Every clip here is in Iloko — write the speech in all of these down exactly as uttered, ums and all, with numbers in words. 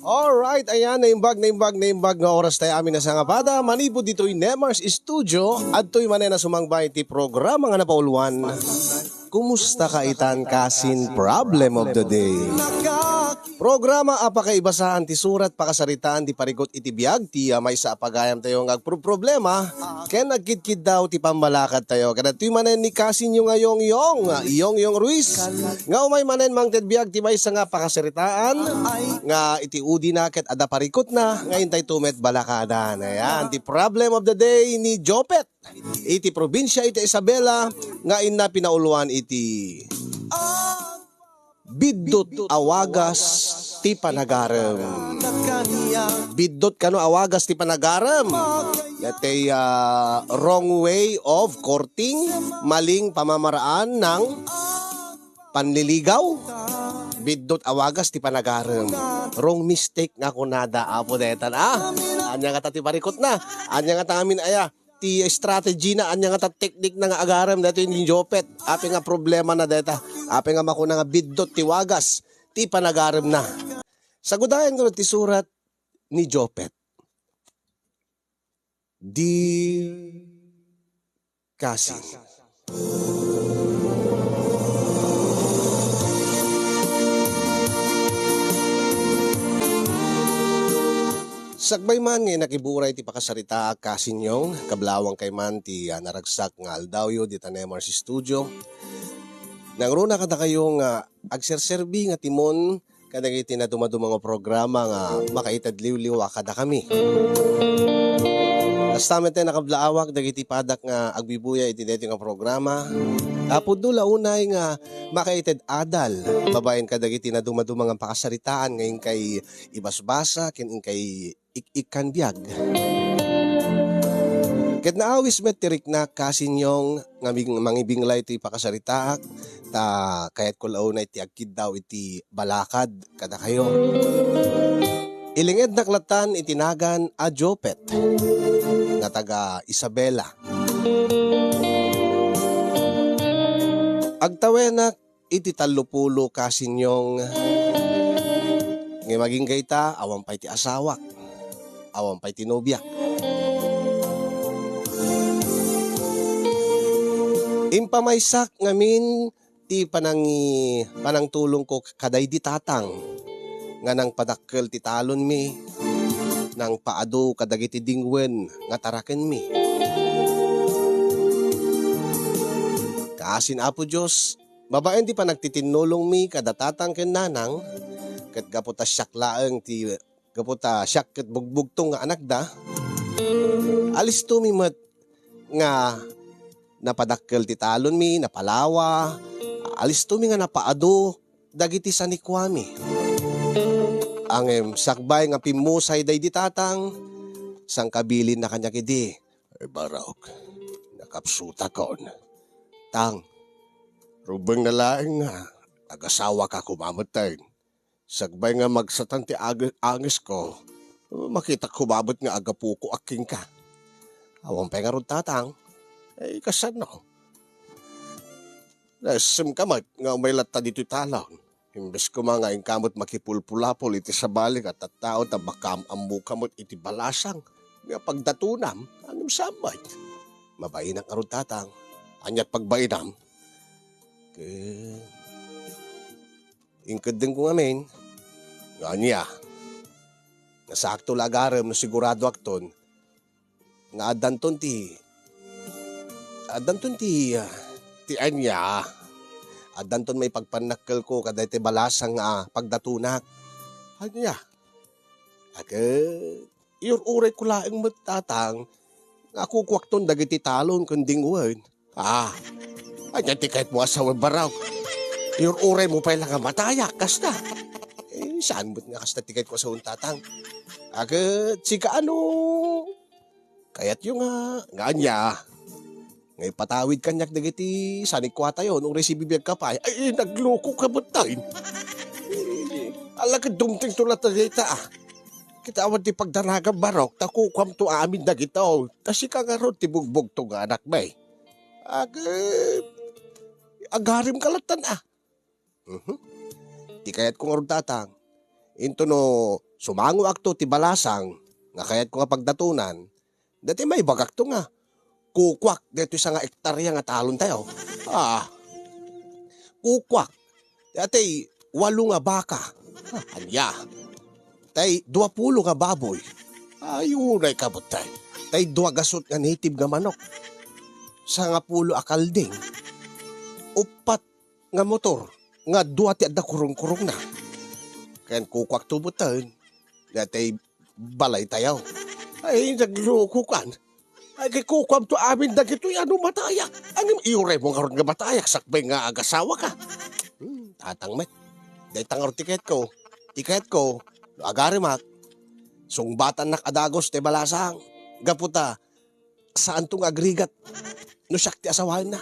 Alright, ayan, naimbag, naimbag, naimbag nga oras tayo amin a sangapada. Manipud ditoy Nemar's Studio, adtoy manen a sumangbay ti programa nga napauluan. Kumusta ka itan, kasin? Problem of the day. Programa a pakaibasaan ti surat, pakasaritaan ti parikut iti biag, ti, ah, maysa a pagayam tayo nga agproproblema ken agkidkiddaw ti pammalakad tayo. Kadagitoy manen ni kasinyo nga Yongyong, Yongyong Ruiz, nga umay manen mangted biag ti maysa nga pakasaritaan nga iti udina ket adda parikutna nga intay tumet balakadan. Ayan, ti problem of the day ni Jopet iti probinsia iti Isabela nga inna pinauluan iti biddut a wagas ti panagarem. Biddut kano a wagas ti panagarem. Daytoy, ah, wrong way of courting, maling pamamaraan ng panliligaw. Biddut a wagas ti panagarem. Wrong mistake nga kunada, Apo, daytan, ah. Ania ngata ti parikutna? Ania ngata ngamin aya ti strategy na, ania ngata teknik na nga agarem daytoy ni Jopet? Apay nga problema na dayta? Apay nga makuna nga biddut ti wagas ti panagarem na? Sagudayan ko ti surat ni Jopet. Dear Kasin. Sakbay man nga inakiburay ti pakasaritaak, Kasin Yong, kablawang kay man ti, ah, naragsak nga aldawyo dita Nemar's Studio. Nangruna kadakayo nga agserserbi nga timon kadagiti nadumaduma nga programa nga makaited liwliwa kadakami. Kasta met nakablaawak dagiti padak nga agbibuya iti daytoy nga programa. Tapudno la unay nga makaited adal babaen kadagiti nadumaduma nga pakasaritaan nga inkay ibasbasa ken inkay ik-ikkan biag. Ket naawis met ti riknak, Kasin Yong, nga mig-, mangibinglay ti pakasaritaak, ta kayatko la unay ti agkiddaw iti balakad kadakayo. Ilingednak lattan iti nagan a Jopet nga taga Isabela. Agtawenak iti tallopulo, Kasin Yong, ngem agingga ita, awan pay ti asawak, awan pay ti nobiak. Impamaysak ngamin ti panangi-, panangtulongko kadaydi tatang nga nangpadakkel ti talonmi, nangpaadu kadagiti dingwen nga tarakenmi. Kasin Apo Dios, babaen ti panagtitinnulongmi kada tatang ken nanang, ket gapu ta siak laeng ti, gapu ta siak ket bugbugtong nga anakda, alistomi met nga napadakkel ti talonmi, napalawa, alistomi nga napaadu dagiti sanikuami. Ngem sakbay nga pimmusay daydi tatang, sangkabilinna kaniak idi, "Ay, Barok, nakapsutakon. Tang, rumbeng na laeng nga agasawaka koma metten. Sakbay nga magsatan ti ag-, angesko, makitak koma met nga agapuko a kenka." "Awan pay ngarud, tatang." "Ay, kasano? Naissemka met nga umay latta ditoy talon. Imbes koma nga inka met makipulpulapol iti sabali nga tattao ta makaam-ammoka met iti balasang nga pagdatonam, ngem saan met?" "Mabainak ngarud, tatang." "Aniat pagbainam?" "Ket inkeddengko ngamin." "Nga ania? Nasaakto la agarem no siguradoakton nga addanton ti, addanton ti, ah, ti ania? Addanton maipagpannakkelko kadaytoy balasang nga pagdatonak." "Ania?" "Aket, iyur-urayko laeng met, tatang, nga kukuakton dagiti talon ken dingwen." "Ah, ania ti kayatmo a sawen, Barok? Iyur-uraymo pay la nga matayak, kasta?" "Eh, saan met nga kasta ti kayatko a sawen, tatang?" "Aket, sika ano? Kayatyo nga, nga ania? Nga ipatawid kaniak dagiti sanikuatayo, no uray sibibiagka pay." "Ay, naglukoka met, tay. Alagad dumtengto latta dayta, ah. Ket awan ti pagdanagam, Barok, ta kukuamto amin dagito. Ta sika ngarud ti bugbugtong nga anakmi." "Ag-, eh, agaremka lattan, ah." Mhm. Ti kayatko ngarud, tatang, Intono sumangoakto ti balasang nga kayatko nga pagdatonan, daytoy maibagakto nga kukuak daytoy sanga ektaria nga talontayo. Ah, kukuak. Daytoy walo nga baka. Ah, ania? Tay dua pulo nga baboy. Ay, unay ka met tay. Tay dua gasut nga native nga manok. Sangapulo a kalding. Uppat nga motor nga dua ti adda kurungkurungna. Ken kukuakto met tay, daytoy balaytayo. Ay, naglukokan. Ay, ket kukuamto amin dagitoy a no matayak. Ngem iuray mo ngarud nga matayak sakbay nga agasawaka. Hmm, tatang met. Dayta ngarud ti kayatko. Ti kayatko, no agaremak, sungbatannak a dagus ti balasang. Gapu ta, saanto nga agrigat no siak ti asawaenna.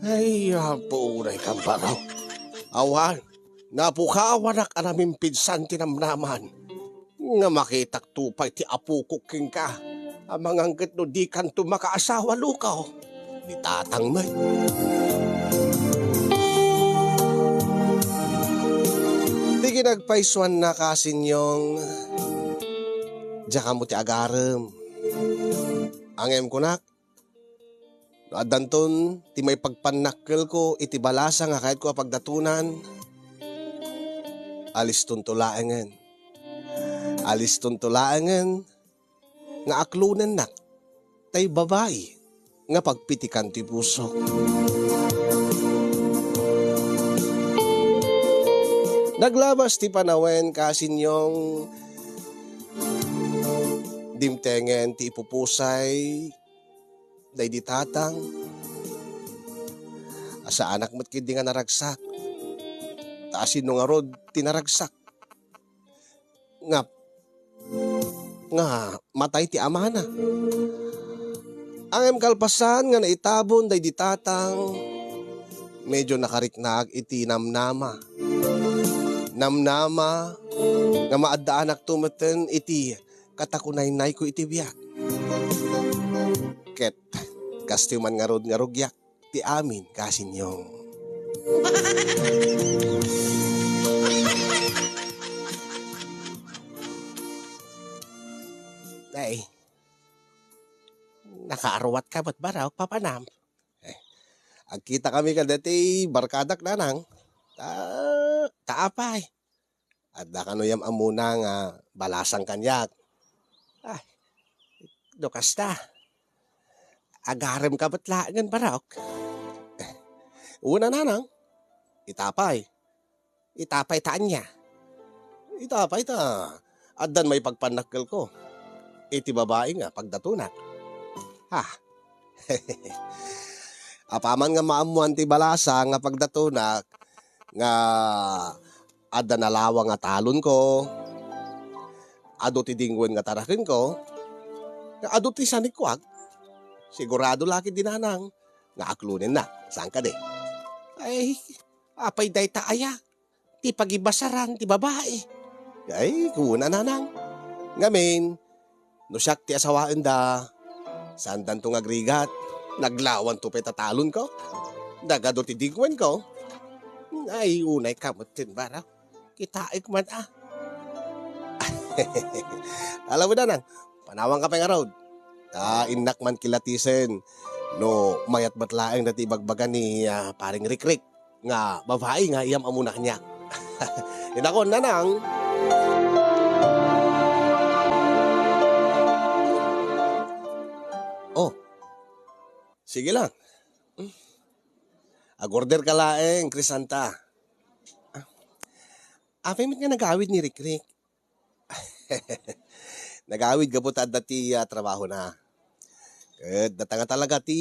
Ay, Apo, uray kan baro. Awan, napukawanak a namimpinsan ti namnaman nga makitakto pay ti apokok kenka. Amangan ket no dikanto makaasawa, lukaw, ni tatang met. Ti kinagpaysuanna, Kasinyong, diak ammo ti agarem. Ngem kunak, no addanton ti maipagpannakkelko iti balasang nga kayatko a pagdatonan, alistonto laengen. Alistonto laengen nga aklonennak tay babai nga pagpitikan ti pusok. Naglabas ti panawen, Kasinyong, dimtengen ti ipupusay daydi tatang a saanak met ketdi nga naragsak. Ta asino ngarud ti naragsak nga, nga matay ti amana? Ngem kalpasan nga naitabon daydi tatang, medyo nakariknaak iti namnama. Namnama nga maaddaanakto metten iti katakunaynayko iti biag. Ket kastoy man ngarud nga rugiak ti amin, Kasinyong. Ay, nakaaruatka met, barok, papanam. Eh, agkitakami kadaytoy barkadak, nanang. Ta, ta apay. Adda kano yam-ammona nga balasang kaniak? Ay, no kasta, agaremka met laengen, barok. Una, nanang, ita pay. Ita pay ta ania? Ita pay ta addan maipagpannakkelko iti babai nga pagdatonak. Ha? Apaman nga maammoan ti balasang nga pagdatonak nga adda nalawang nga talonko, adu ti dingwen nga tarakenko, nga adu ti sanikuak, sigurado la ketdi, nanang, nga aklonenna. Saan kadi? Ay, apay dayta aya? Ti pagibasaran ti babai. Ay, kuna, nanang. Ngamin, no siak ti asawaenda, saandanto nga agrigat. Naglawanto pay ta talonko. Nagadu ti dingwenko. Ay, unay ka met ken, barok. Kitaek man, a. Alam mo, nanang, panawanka pay ngarud. Ta innak man kilatisen no mayat met laeng dayta ibagbaga ni, ah, Paring Rikrik nga babai nga iyam-ammona kaniak. Inakon, nanang. Oh, sige lang. Ag-order ka laeng, Crisanta. Apay met nga nagawid ni Rikrik? Nagawid gapu ta adda ti, ah, trabahona. Ket datanga talaga ti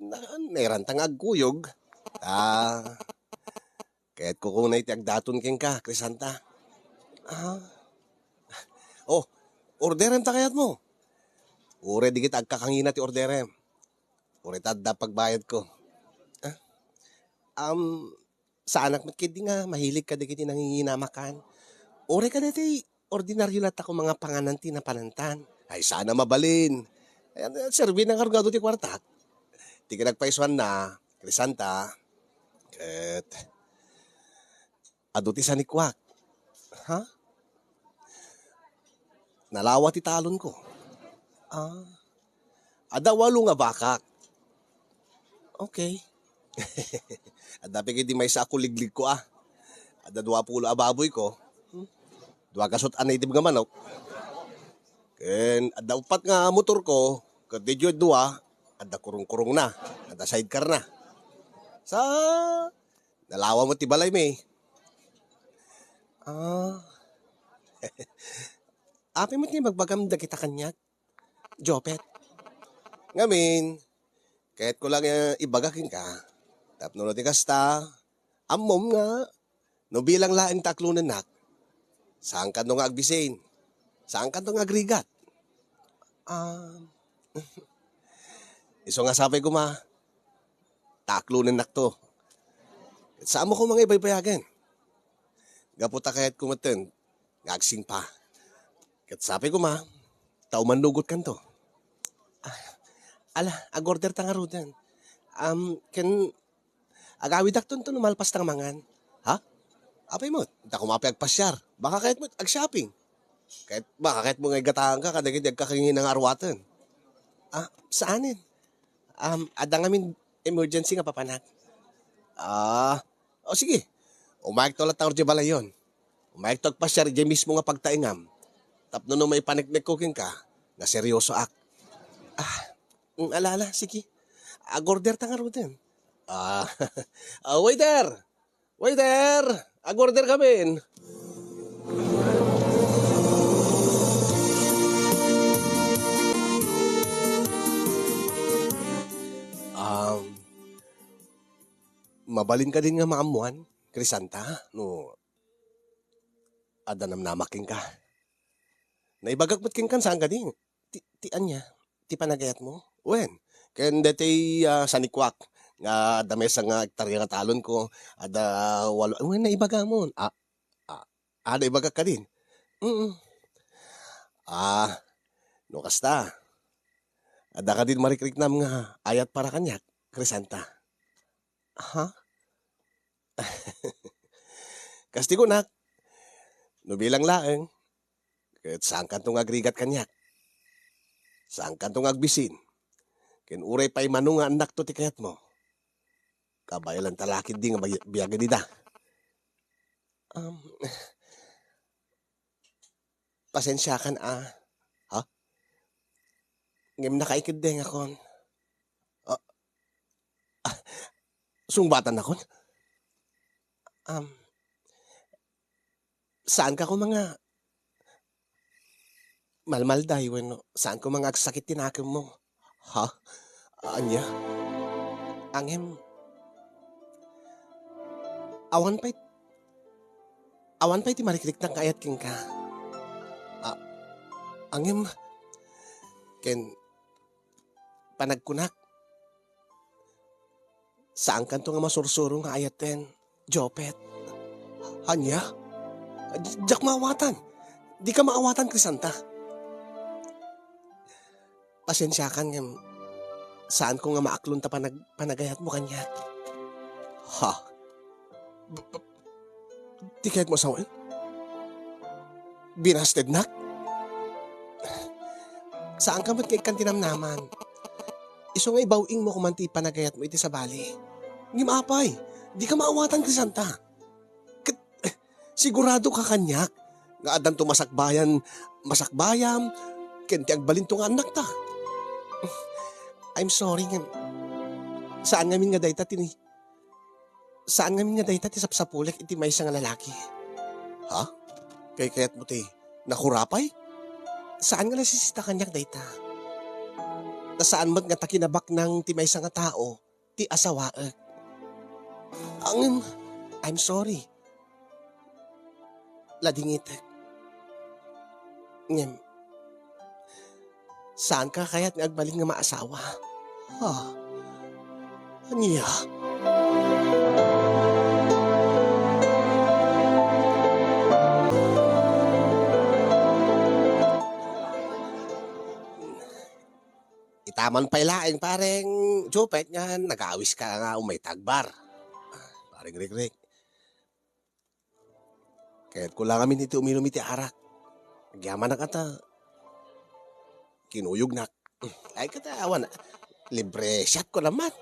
na-, nairanta nga agkuyog. Ah, kayatko kunay ti agdaton kenka, Crisanta. Ah. Oh, orderem ta kayatmo. Uray dagita agkakangina ti orderem. Uray ta adda pagbayadko. Ah? Um, saanak met ketdi nga mahilig kadagiti nangingina a makan. Uray kadagiti ordinario latta koma nga panganan ti napanantan. Ay, saan a mabalin. Ay, ano, serbi na ngarud nga adu ti kuartak. Ti kinagpaysuanna, Crisanta, ket adu ti sanikuak. Ha? Nalawa ti talonko. Ah. Adda walo nga bakak. Okay. Adda pay ketdi maysa a kuligligko, ah. Adda dua pulo a baboyko. Hmm. Dua kasut a native nga manok. Ken adda uppat nga motorko, ket daydiay dua, adda kurungkurungna, adda sidecarna. Sa nalawa met ti balaymi. Ah. Apay met nga ibagbagam dagita kaniak, Jopet? Ngamin, kayatko la nga ibaga kenka, tapno no di kasta, ammom nga no bilang laeng ta aklonennak, saankanto nga agbisin, saankanto nga agrigat. Ah, isu nga sapay koma, ta aklonennakto. Saanmo koma nga ibaybayagen. Gapu ta kayatko metten nga agsingpa. Ket sapay koma, ta umannugotkanto. Ah, ala, agorder ta ngaruden. Am, ken agawidaktonto no malpas ta nga mangan. Ha? Apay met, ta koma pay agpasiar. Baka kayatmo ag-shopping. Kayat, baka kayatmo nga igataanka kadagiti agkakanginan nga aruaten. Ah, saanen. Am, adda ngamin emergency nga papanak. Ah, o sige. Umayakto latta idiay balayon. Umayakto agpasiar idiay mismo nga pagtaengam. Tapno no maipaneknekko kenka, nga seryosoak. Ah, mm, ala, ala, sige. Agorder ta ngaruden. Ah, ah, waiter! Waiter! Agorder kamin! Um, mabalin kadin nga maammuan, Crisanta, no adda namnamak kenka? Naibagak met kenka, saan kadi? Ti, ti ania? Ti panagayatmo? Wen, ken daytoy, ah, sanikuak nga adda maysa nga ektarya nga talonko, adda walo, wen, naibagamon. Ah, ah, ah, naibagak kadin? Mm. Ah, no kasta, adda kadin marikriknam nga ayat para kaniak, Crisanta? Ha? Kas ti kunak, no bilang laeng, ket saankanto nga agrigat kaniak. Saankanto nga agbisin. Ken uray pay mano nga annakto ti kayatmo. Kabaelan ta la ketdi nga bagi-, biagen ida. Um, Pasensiakan a. Ha? Ngem nakaikeddengakon. Ah, ah, sungbatan nakon? Um, saanka koma nga malmalday wenno saanko nga agsakit ti nakemmo? Ha? Ania? Ngem, awan pay, awan pay ti marikriknak nga ayat kenka. Ah, ngem, ken panagkunak, saankanto nga masursuro nga ayaten, Jopet. Ania? Di-, diak maawatan. Dika maawatan, Crisanta. Pasensiakan ngem saanko nga maaklon ta panag-, panagayatmo kaniak. Ha? B-, b-, Ti kayatmo a sawen? Binastednak? Saanka met nga ikkan ti namnaman. Isu nga ibaw-ingmo koma ti panagayatmo iti sabali. Ngem apay, dika maawatan, Crisanta. Ket, eh, siguradoka kaniak nga addanto masakbayan, masakbayam, ken ti agbalinto nga annakta. I'm sorry, ngem saan ngamin nga dayta ti Saan ngamin nga dayta ti sapsapulek iti maysa nga lalaki. Ha? Kaykayatmo ti nakurapay? Saan nga nasisita kaniak dayta? Ta saan met nga ta kinabaknang ti maysa nga tao ti asawaek. Ngem, I'm sorry. Ladingitek. Ngem, saanka kayat nga agbalin nga maasawa? Ha? Ania? Itaman pay laeng, pareng Jupet, nga nagawiska nga umay ta agbar. Pareng Rikrik. Kayatko la ngamin iti uminum iti arak. Agyamanak a ta kinuyognak. Ay, ket awan, libre shot ko naman.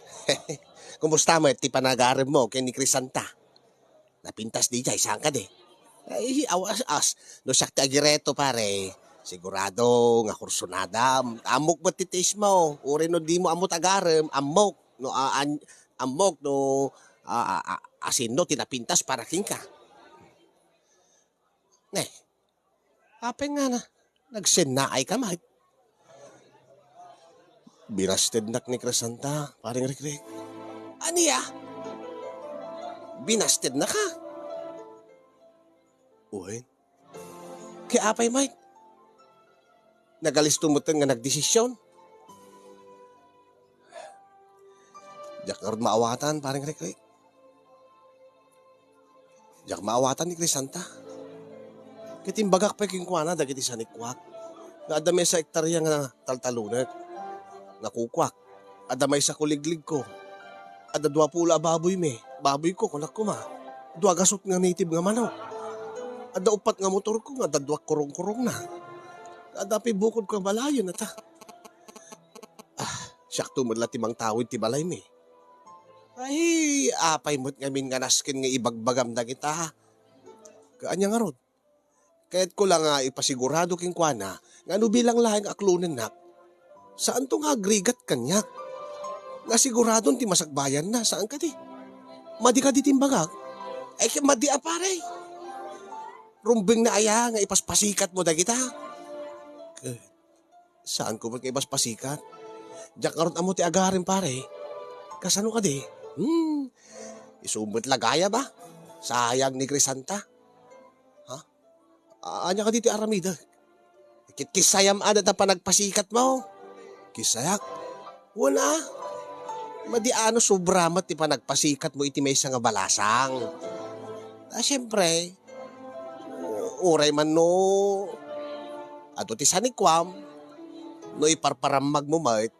Kumusta met ti panagarem mo ken ni Crisanta? Napintas diay, saan kadi? Ay, awas, as, no siak ti agireto, pare, sigurado nga kursunadam. Ammok met ti taste mo. Uray no dimo ammo ti agarem, ammok. No, a-, an-, ammok no, a-, a-, a-, asinno ti napintas para kenka. Ne, apay nga na, nagsennaay ka met? Binastednak ni Crisanta, pareng Rikrik. Ania? Binastednaka? Wen, ket apay met? Nagalisto metten nga nagdesisyon? Diak ngarud maawatan, pareng Rikrik. Diak maawatan ni Crisanta. Ket imbagak pay kenkuana dagiti sanikuak nga adda maysa a ektaria nga taltalonek, nga kukuak, adda maysa kuligligko, adda dua pulo a baboymi, baboyko, kunak koma, dua gasut nga native nga manok, adda uppat nga motorko nga adda dua kurongkurongna, adda pay bukodko a balayen, ata. Ah, siakto met la ti mangtawid ti balaymi. Ay, apay met ngamin nga nasken nga ibagbagam dagita? Ket ania ngarud? Kayatko la nga ipasigurado kenkuana nga no bilang laeng aklonennak, saanto nga agrigat kaniak. Nga siguradon ti masakbayanna, saan kadi? Madi kadi ti imbagak? Ay, ket madi a, pare. Rumbengna aya nga ipaspasikatmo dagita? Ket Saanko met nga ipaspasikat. Diak ngarud ammo ti agarem, pare. Kasano kadi? Hmm. Isu met la gayam a. Sayang ni Crisanta. Ha? A-, ania kadi ti aramidek? Kit-, kissayam a dayta panagpasikatmo. Kissayak? Wen a. Madi a no sobra met ti panagpasikatmo iti maysa nga balasang. A, siempre, uray man no adu ti sanikuam, no iparparammagmo met,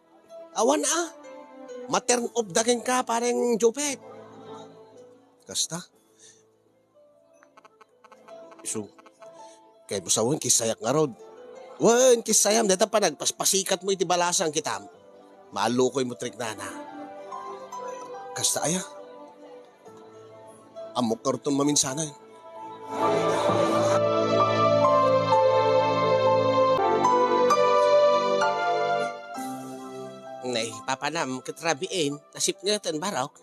awan a, ma-turn off da kenka, pareng Jupet. Kasta? Isu, kayatmo sawen, kissayak ngarud. Wen, kissayam, dayta panagpaspasikatmo iti balasang kitam. Maallukoymo ti riknana. Kasta aya? Ammok ngarud ton maminsanen. Nay, papanam ket rabiin, nasipngeten, barok.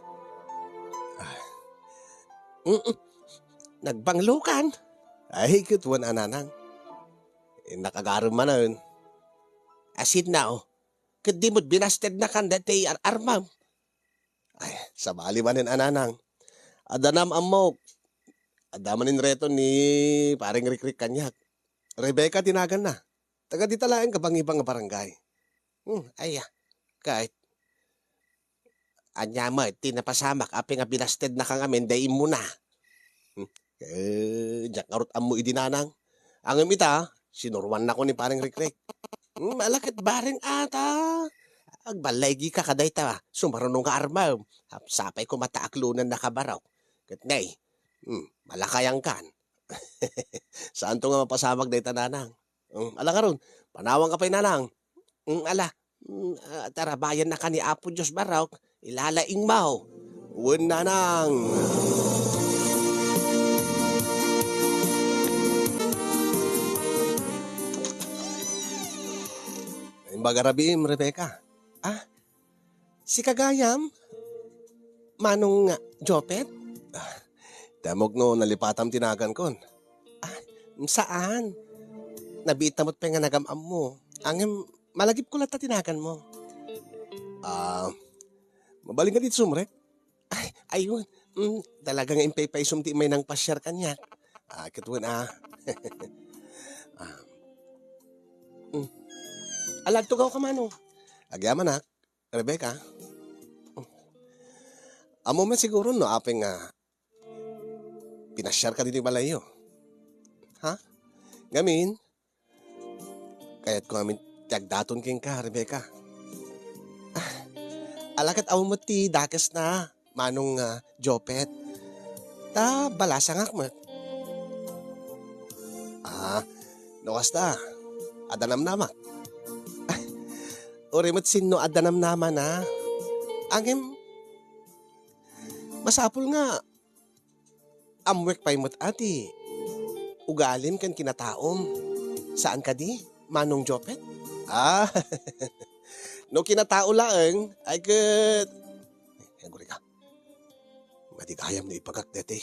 Ah. Mm-mm. Nagbanglokan. Ay, ket wen a, nanang. Innak agarem manen. Asinna, o. Ket di met binastednakan daytoy ar-armam. Ay, sabali manen a, nanang. Adda nam-ammok. Adda manen reto ni Pareng Rikrik kaniak. Rebecca ti naganna. Taga dita laeng kabangibang a barangay. Hmm, aya. Ket ania met ti napasamak, apay nga binastednaka ngamin dayta immuna? Hmm. Eh, diak ngarud ammo idi, nanang. Ngem ita, sinuruannako ni Pareng Rikrik. Hmm, ala ket bareng ata. Agballaygika kadayta sumaruno nga armam. Sapay koma ta aklonennaka, barok. Ket nay, hmm, malakayangkan. Saanto nga mapasamak dayta, nanang? Hmm, ala ngarud, panawanka pay, nanang. Hmm, ala, hmm, ah, tarabayannaka ni Apo Dios, barok, ilalaingmo. Wen, nanang. Imbag a rabiim, Rebecca. Ah, sika gayam? Manong Jopet? Ah, damok no nalipatam ti nagankon. Ah, saan. Nabiitta met pay nga nagam-ammo. Ngem, malagipko latta ti naganmo. Ah, mabalin ka dito sumrek? Ay, ayun. Mm, talaga nga impaypaysom ti immay nangpasiar kaniak. Ah, ket wen a. Ah. Mm. Ala, agtugawka, manong. Agyamanak, Rebecca. Mm. Ammo met siguro no apay nga pinasiarka ditoy balayyo. Ha? Ngamin, kayatko ngamin ti agdaton kenka, Rebecca. Ah, ala ket awan met ti dakesna, manong, ah, Jopet. Ta balasangak met. No kasta, adda namnamak. Uray met sinno adda namnamana. Ngem, masapul nga ammoek pay met a ti ugalim ken kinataom. Saan kadi, Manong Jopet? Ah, no kinatao laeng, ay ket, ay, guri ka. Madi gayam no ibagak deti.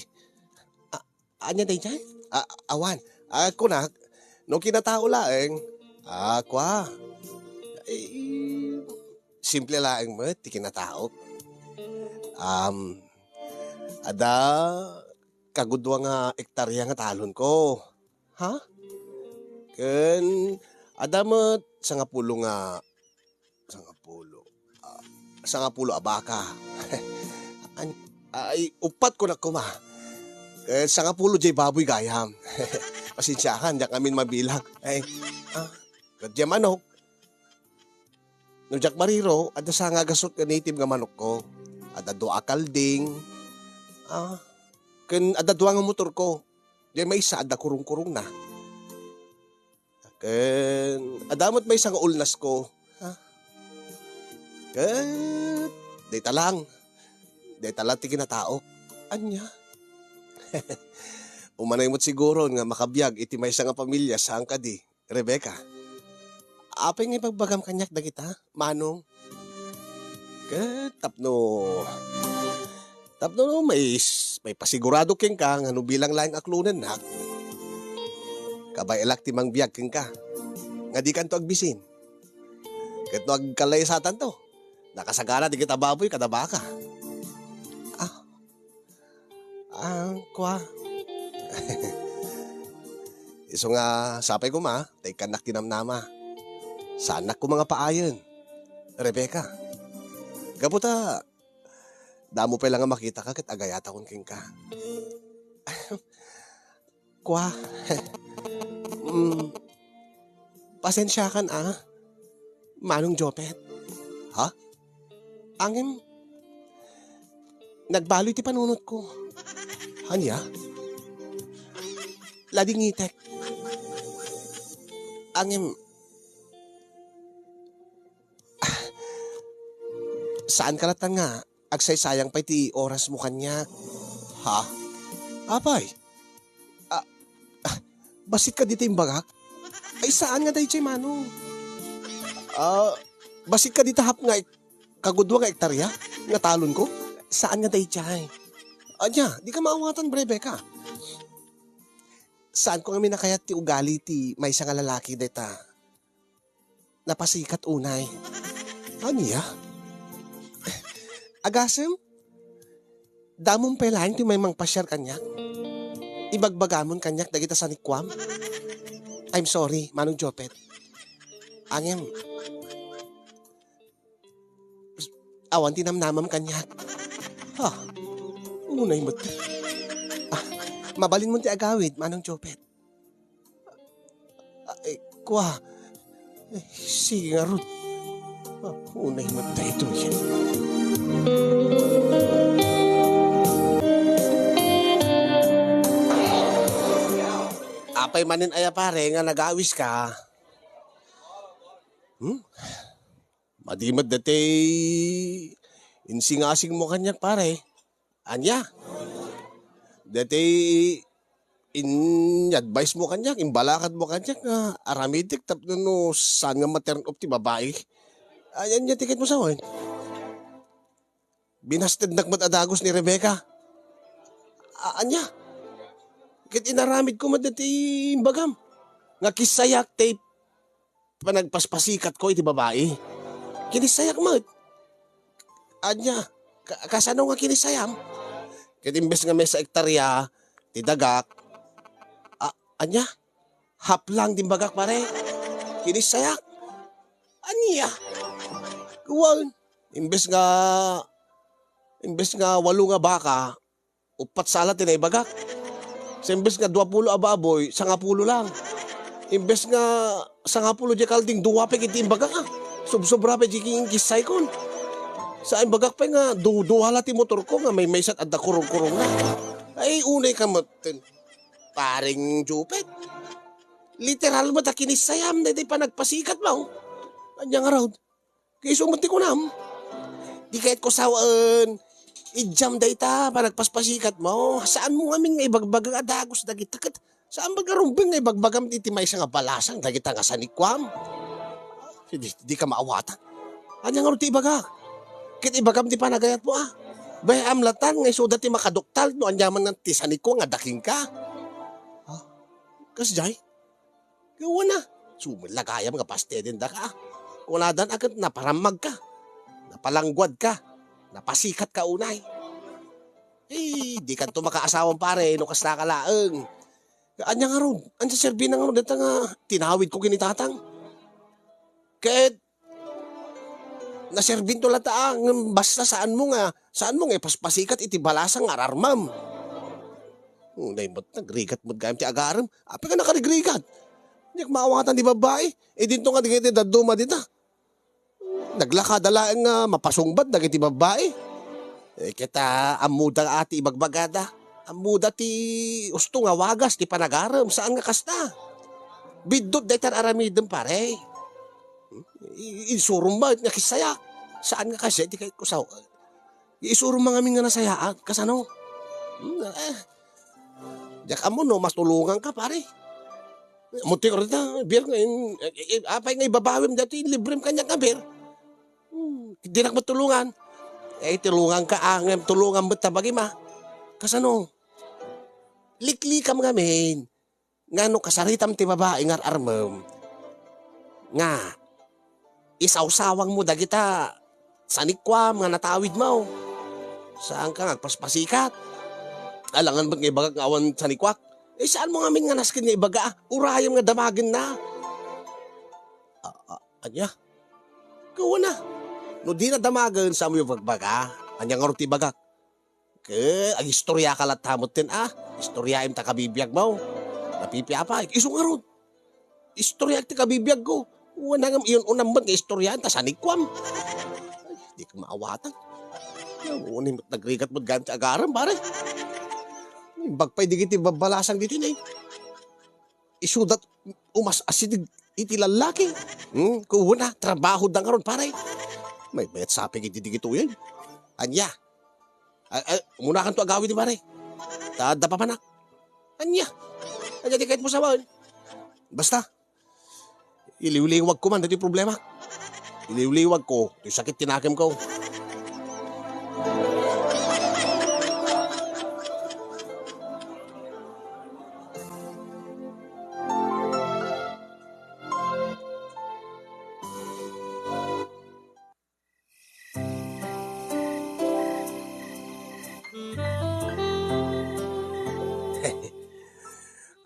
Ah, ania daydiay? Ah, awan. Ah, kunak, no kinatao laeng, ah, kua. Eh, simple laeng met ti kinataok. Um, adda kagudua nga ektaria nga talonko. Ha? Ken adda met sangapulo nga, sangapulo, ah, sangapulo a baka. An-, ay, uppat kunak koma. Ken sangapulo jay baboy gayam. Pasensiakan, diak amin mabilang. Ay, ah, ket diay manok. No diak mariro, adda sanga a gasut nga native nga manokko. Adda dua a kalding. Ah, ken adda dua nga motorko. Diay maysa, adda kurong-kurongna. Ken adda met maysa nga ulnasko. Ha? Ket dayta lang. Dayta lang ti kinataok. Ania? Umanay met siguron nga makabiag iti maysa nga pamilia, saan kadi, Rebecca? Apay nga ibagbagam kaniak dagita, Manong? Ket tapno, tapno no mais-, maipasigurado kenka nga no bilang laeng a klonennak, kabay-elak ti mangbiag kenka, nga dikanto agbisin. Ket no agkallayasatanto, nakasagana dagita baboy kada baka. Ah, Ah, kua. Isu nga sapay koma, ta ikkannak ti namnama. Saannak koma nga paayen, Rebecca. Gapu ta, damo pay la nga makitaka ket agayatakon kenka. Kua. Mm, pasensiakan, a, Manong Jopet. Ha? Ngem, nagbaloy ti panunotko. Ania? Ladingitek. Ngem, saanka latta nga agsaysayang pay ti orasmo kaniak. Ha? Apay? Ah, ah, bassit kadi ti imbagak? Ay, saan nga daydiay, Manong? Ah, bassit kadi ta hap nga ek-, kagudua nga ektaria nga talonko? Saan nga daydiay? Ania, dika maawatan, Rebecca. Saanko ngamin a kayat ti ugali ti maysa nga lalaki dayta napasikat unay. Ania? Agasem? Damom pay laeng ti may mangpasiar kaniak? Ibagbagamon kaniak dagita sanikuam? I'm sorry, Manong Jopet. Ngem, awan ti namnamam kaniak. Ha? Unay met. Ah, mabalinmon ti agawid, Manong Jopet. Ay, kua. Eh, sige ngarud. Ah, unay met daytoy. Apay manen aya, pare, nga nagawiska? Hmm? Madi met daytoy insingasingmo kaniak, pare. Ania? Daytoy in-advise mo kaniak, imbalakad mo kaniak nga aramidek tapno no saan nga ma-turn off ti babai. Ay, ania ti kayatmo sawen? Binastednak met a dagus ni Rebecca. A-, ania? Ket inaramidko met daytoy imbagam. Nga kissayak ti panagpaspasikatko iti babai. Kinissayak met. Ania, ka-, kasano nga kinissayam? Ket imbes nga maysa ektaria ti dagak, a-, ania? Haplang ti imbagak, pare. Kinissayak. Ania? Wen, imbes nga, imbes nga walo nga baka, uppat sala ti naibagak. Sa imbes nga duapulo a baboy, sangapulo lang. Imbes nga sangapulo diay kalding, dua pay iti imbagak, a. Subsobra pay diay kissay kon. Sa imbagak pay nga du-, dua la ti motorko nga maymaysa adda kurong-kurongna. Ay, unay ka met, Pareng Jupet. Literal met a kinissayam daytoy panagpasikatmo. Ania ngarud? Ket isu met ti kunam. Di kayatko sawen, idiam dayta panagpaspasikatmo. Saanmo ngamin nga ibagbaga a dagus dagita ket saan met nga rumbeng nga ibagbagam iti maysa nga balasang dagita nga sanikuam. Di, dika maawatan. Ania ngarud ti ibagak? Ket ibagam ti panagayatmo, a. Bay-am latta nga isuda ti makaduktal no ania man ti sanikua nga adda kenka. Ha? Kasdiay? Gawana. Sumella gayam nga pastedendaka. Kunadan a ket naparammagka, napalangguadka, napasikatka unay. Eh, dikanto makaasawan, pare, no kasta ka laeng. Ania ngarud? Ania serbina ngarud dayta nga tinawidko ken ni Tatang? Ket naserbinto latta, a, ngem basta saanmo nga, saanmo nga ipaspasikat iti balasang nga ararmam. Unay met, nagrigat met gayam ti agarem. Apay nga nakarigrigat? Diak maawatan ti babbai. Idinto nga dagiti dadduma dita. Naglakada laeng nga mapasungbat dagiti babbai. Eh, ket, a, ammoda a ti ibagbagada. Ammoda ti usto nga wagas ti panagarem, saan nga kasta. Biddut dayta aramidem, pare. Hmm? I-, insurom met nga kissayak. Saan nga kasta ti kayatko sawen. Isurom man ngamin nga nasayaat. Kasano? Hmm, eh. Diak ammo no matulonganka, pare. Ammo ti kurita, beer nga in, eh, eh, apay nga ibabawim daytoy librem kaniak nga beer? Hmm, dinak matulongan. Eh, tulonganka, a, ngem tulongam met ta bagim, a. Kasano? Liklikam ngamin. Nga no kasaritam ti babai nga ar-armem, nga isawsawangmo dagita sanikuam nga natawidmo. Saanka nga agpaspasikat. Alangan met nga ibagak nga awan sanikuak. Eh, saanmo ngamin nga nasken nga ibaga, a? Urayem nga damagenna. A, a, ania? Gawana. No dina damagen, saanmo ibagbaga? Ania ngarud ti ibagak? Ket agistoriaka latta metten, a. Istoriaem ta kabibiagmo. Napipiapay. Isu ngarud. Istoriaek ti kabibiagko. Wen, ngem iun-unam met nga istoriaem ta sanikuam. Ay, dika maawatan. Wen, met nagrigat met gayam ti agarem, pare. Imbag pay dagiti babbalasang ditoy, ne. Isuda umas-asideg iti lallaki. Hmm, kuna, trabahoda ngarud, pare. Maymayat sapay iti dagitoyen. Ania? A, a, umunakanto agawid, pare. Ta adda papanak. Ania? Ania ti kayatmo sawen? Basta, iliwliwagko man daytoy problema. Iliwliwagko toy sakit ti nakemko.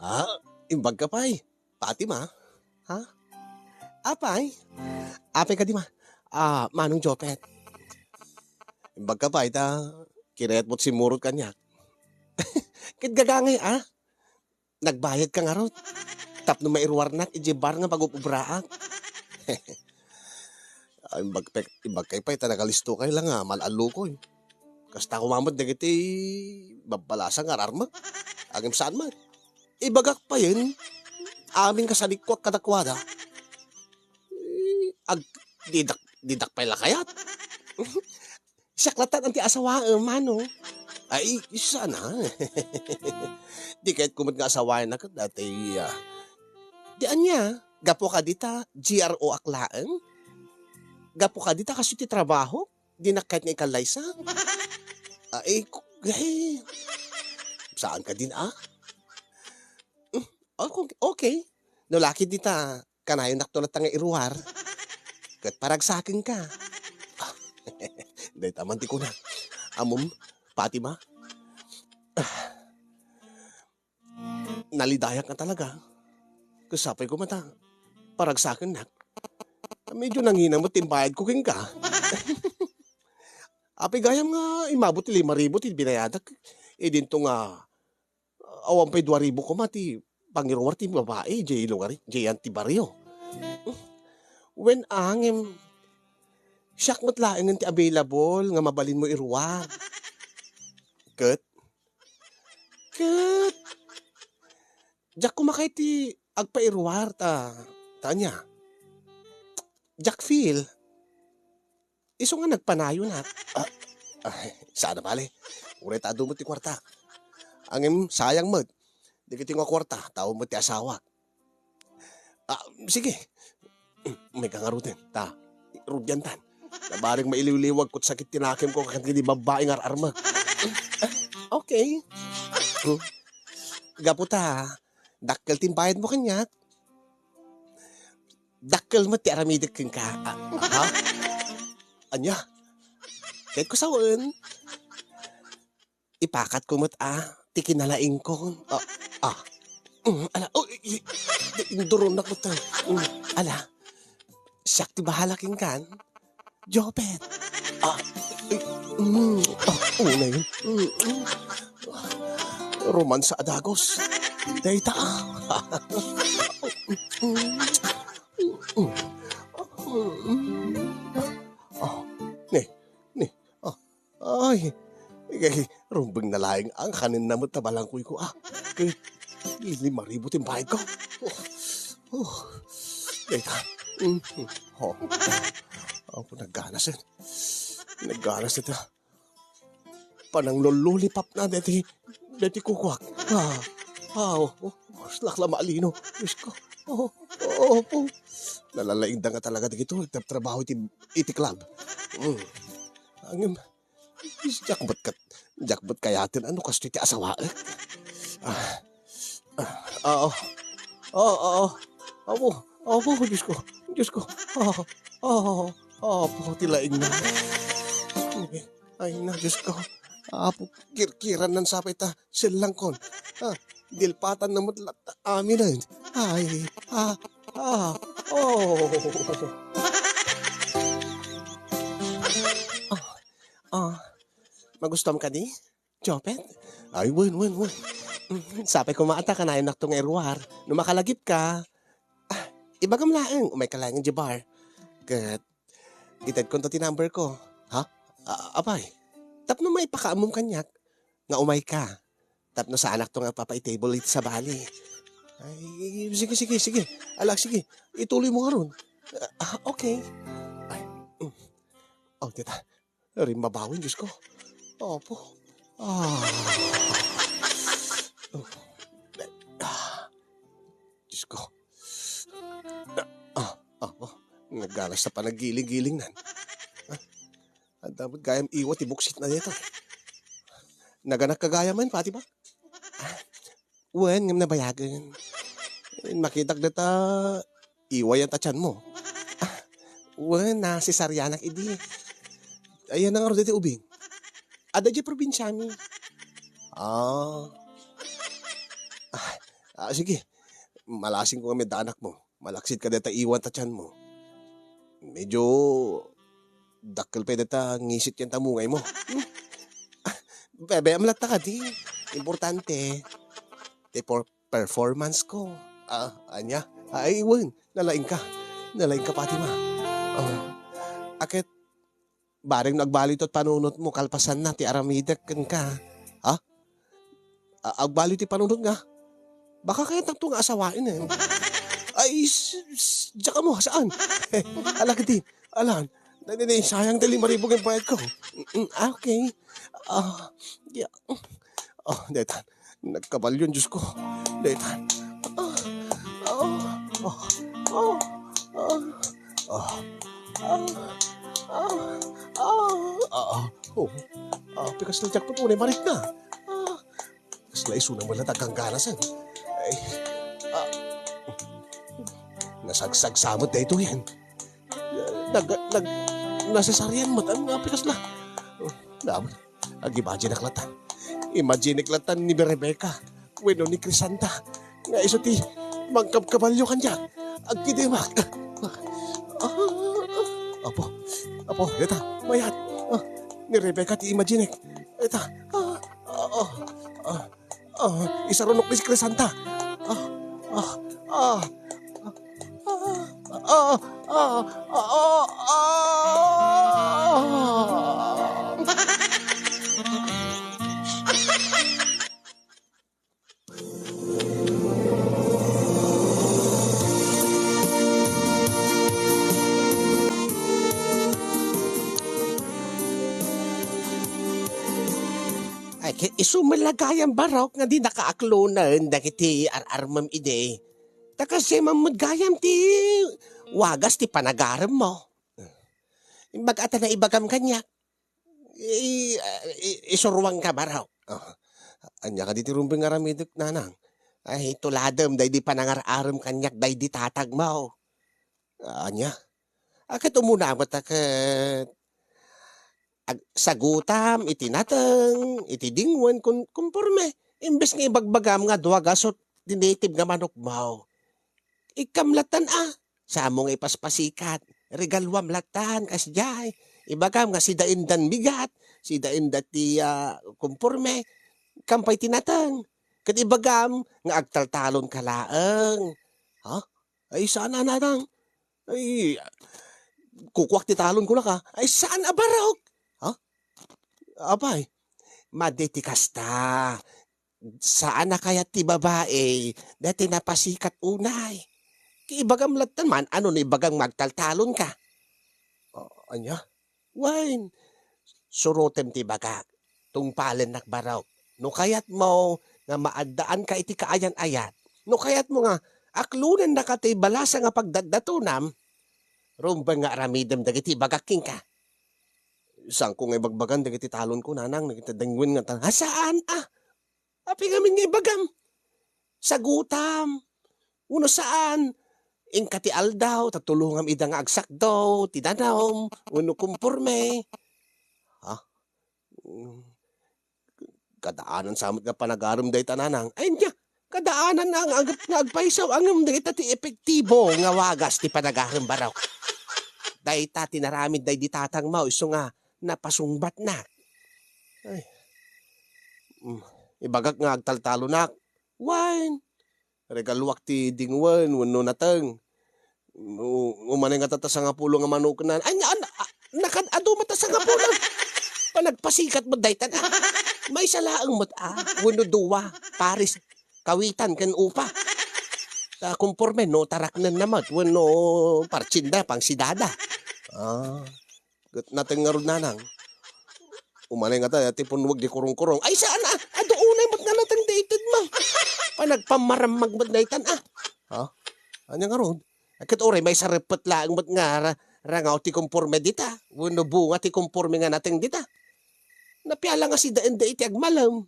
Ah, imbag ka pay. Fatima? Ha? Apay? Apay kadi ma? Ah, Manong Jopet. Imbag ka pay ta kinayatmo't simmurot kaniak. Ket gagangay, a? Nagbayad ka ngarud tapno mairuarnak idiay bar nga pagub-ubraak. Ay, imbag pay, imbag kay pay ta nakalistokay la nga mal-allukoy. Kasta koma met dagiti babbalasang nga ararmek. Ngem saan met. Ibagak payen, amin nga sanikuak kadakuada. Eh, ag-, didak, didak pay la kayat. Siak latta ti asawaem, mano? Ay, sana. Di kayatko met nga asawaennak ket daytoy, a. Di ania, gapu kadi ta G R O ak laeng? Gapu kadi ta kastoy ti trabaho? Dinak kayat nga ikallaysa? Ay, ku-, ay. Saan kadin, a? Mm, okay, okay. No la ket dita, kanayonnakto latta nga iruar. Ket paragsakenka. Dayta man ti kuna. Ammom, Fatima? Nalidayak nga talaga. Ket sapay koma ta paragsakennak. Medyo nangina met ti imbayadko kenka. Apay gayam nga immabot ti lima ribu ti binayadak. Idinto nga awan pay dua ribu koma ti pangiruar ti babai, diay lugar, diay ti barrio. Wen, a, ngem siak met laengen ti available nga mabalinmo iruar. Ket, ket, diak koma kayat ti agpairuar ta, ta ania? Jack Phil, isu nga nagpanayonak. Ah, ay, saan a bale. Uray ta adu met ti kuarta. Ngem sayang met. Dagiti nga kuarta, tao met ti asawak. Ah, sige. May kangaruten. Ta, rudiantan. Nabareng mailiwliwag ket sakit ti nakemko ken ti babbai nga ar-armek. Ah, okay. Hmm. Gapu ta, dakkel ti imbayadmo kaniak. Dakkel met ti aramidek kenka. Ah, ha? Ania? Ket ko sawen. Ipakatko met a ti kinalaingko. Ah, ah. Mm, ala, oh, i-, i-, induronak met, ah. Mm, ala. Siak ti bahala kenkan. Jopet. Ah, ay, mm, ah, unay. Mm, mm. Romansa a dagos. Dayta, ah. Mm, mm, mm. Ah, ne, ne. Ah, Ay, igay, rumbeng na laeng ang kanen na met a balangkoyko, ah. Eh, lima ribu ti imbayadko. Oh, oh. Dayta. Mm, mm. Oh. Apo, nagganas, eh. Nagganas ita. Panang lololipap na deti, deti kukuak. Ah, ah, oh, oh. Mas lakla maalino. Diyos ko. Oh, oh, oh. Nalalaing da nga talaga dagito. Nagtatrabaho iti, iti club. Mm. Angem, Diak met ket, diak met kayaten a no kastoy ti asawaek. Ah, ah, oo. Oo, oo. Apo, apo, Diyos ko, Diyos ko. Ah, ah, apo, ti laingna. Ay na, Diyos ko. Apo, kirkiran nan sapay ta, sellangkon. Ah, dilpatan na met latta, aminen. Ay, ah, ah, oh. Ah, Ah, magustuam kadi, Jopet? Ay, wen, wen, wen. Mm, sapay koma ta kanayonnakto nga iruar. No makalagipka, ah, ibagam laeng, umayka laeng idiay bar. Ket itedkonto ti number ko. Ha? A-, apay, tapno maipakaammom kaniak nga umayka. Tapno saanakto nga agpapa-table iti sabali. Ay, sige, sige, sige. Ala, sige. Ituloymo ngarud. Ah, okay. Ay, mm. Oh, dita. Rimmabawen, Diyos ko. Apo. Ah. Ah. Diyos ko. Ah, ah, oh. Naggalas na panaggiling-giling nan. Ah, adda met gayam iwa ti buksit na dito. Naganak ka gayam man, Fatima? Ah, wen, ngem nabayagen. Makitak dita, iwa yan ta tianmo. Ah, wen, nasesarianak idi. Ayan na nga ro diti ubing. Adda di probinsiami. Ah. Ah, ah, sige. Malasing ko nga may danak mo. Malaksid ka deta iwan ta tianmo. Medyo dakkel pay deta ngisit ken tamungay mo. Hmm? Ah, bebe, amlatta kadi. Importante. Ti por-, performance ko. Ah, anya? Ay, wen. Nalaing ka. Nalaing ka, Fatima. Ah. Aket, bareng no agbaliw ti panunotmo, kalpasanna ti aramidek kenka. Ha? A-, agbaliw ti panunot nga. Baka kayatnak to nga asawaen, eh. Ay, s-, s-, diak ammo, saan? Ala, kadi, alan. Na, na, na, sayang ti lima ribu nga bayad ko. Mm, ah, okay. Ah, yeah. Oh, deta. Nagkabalyon, Diyos ko. Deta. Ah, ah, ah, ah, ah, ah, ah, ah, ah, oh. Ah, pikas na jackpot, unay marikna. Ah, kasla isuna mo lang tagangganasan. Ay, ah, nasagsagsamot na ito yan. Nag-, nag-, nasesarian mo, ano nga pikas na? Oh, naman. Ag-imagineak latan. Imagineak latan ni Rebecca wenno ni Crisanta nga isu ti mangkabkabalio kaniak. Agkidemak. Ah, apo, apo, eta, mayat. Ah, ni Rebecca ti imagineak. Eta, ah, ah, ah, ah, ah, isarunok ni Crisanta. Ah, ah, ah. Ah, ah, ah, ah, ah. Ket isu met la gayam, Barok, nga dinaka aklonen dagiti ar-armem idi. Ta kasdiay man met gayam ti wagas ti panagaremmo. Imbag-, ata naibagam kaniak. I-, i-, isuruanka, Barok. Ah, ania kadi ti rumbeng nga aramidek, nanang? Ay, tuladem daydi panangar-arem kaniak daydi tatangmo. Ania? A, ket umuna met a ket ag-, sagutam iti nateng, iti dingwen, kun-, konporme. Imbes nga ibagbagam nga dua gasut ti native nga manokmo. Ikkam lattan a, saanmo nga ipaspasikat. Regaluam lattan, kasdiay. Ibagam nga sida indan bigat, sida inda ti, ah, konporme. Kam pay ti nateng. Ket ibagam nga agtaltalonka laeng. Ha? Ay, saan a, nanang? Ay, kukuak ti talon, kunaka. Ay, saan a, Barok? Ha? Apay, madi ti kasta. Saan a kayat ti babai, daytoy napasikat unay. Ket ibagam lattan man, ano no ibagam nga agtaltalonka? Ah, ania? Wen, surotem ti bagak. Tungpalennak, Barok. No kayatmo nga maaddaanka iti kaayan-ayat, no kayatmo nga aklonennaka ti balasa nga pagdatdatonam, rumbeng nga aramidem dagiti ibagak kenka. Saanko nga ibagbagan dagiti talonko, nanang, dagiti dengwen nga ta-, a, saan, a? Apay ngamin nga ibagam? Sagutam. Wenno saan? Inka ti aldaw, ta tulongam ida nga agsakdo, ti danum, wenno konporme. Ha? Mm. Kadaanan sa met nga panagarem dayta, nanang. Ay, ania, kadaanan nga, nga, nga agpayso, ngem dayta ti epektibo nga wagas ti panagarem, Barok. Dayta ti naramid daydi tatangmo, isu nga napasungbatnak. Ay. Mm. Ibagak nga agtaltalonak. Wen, regaluak ti dingwen wenno nateng. U-, umanay ngata ta sangapulo nga manoknan. Ania, an-, a-, nakad-adu met ta sangapulo. Panagpasikat met daytan, a. Maysa laeng met, a, wenno dua, pares, kawitan ken upa. Ta konporme no taraknenna met wenno partsenda, pangsidada. Ah. Ket nateng ngarud, nanang. Umanay ngata ti punnuag di kurungkurong. Ay, saan a? Adu unay met nga nateng daytedmo. Panagpamarammag met daytan, a. Ha? Ania ngarud? Ket uray maysa reppet laeng met nga ra-, rangaw ti konporme dita. Wenno bunga ti konporme nga nateng dita. Napiala nga sidaenda iti agmalem.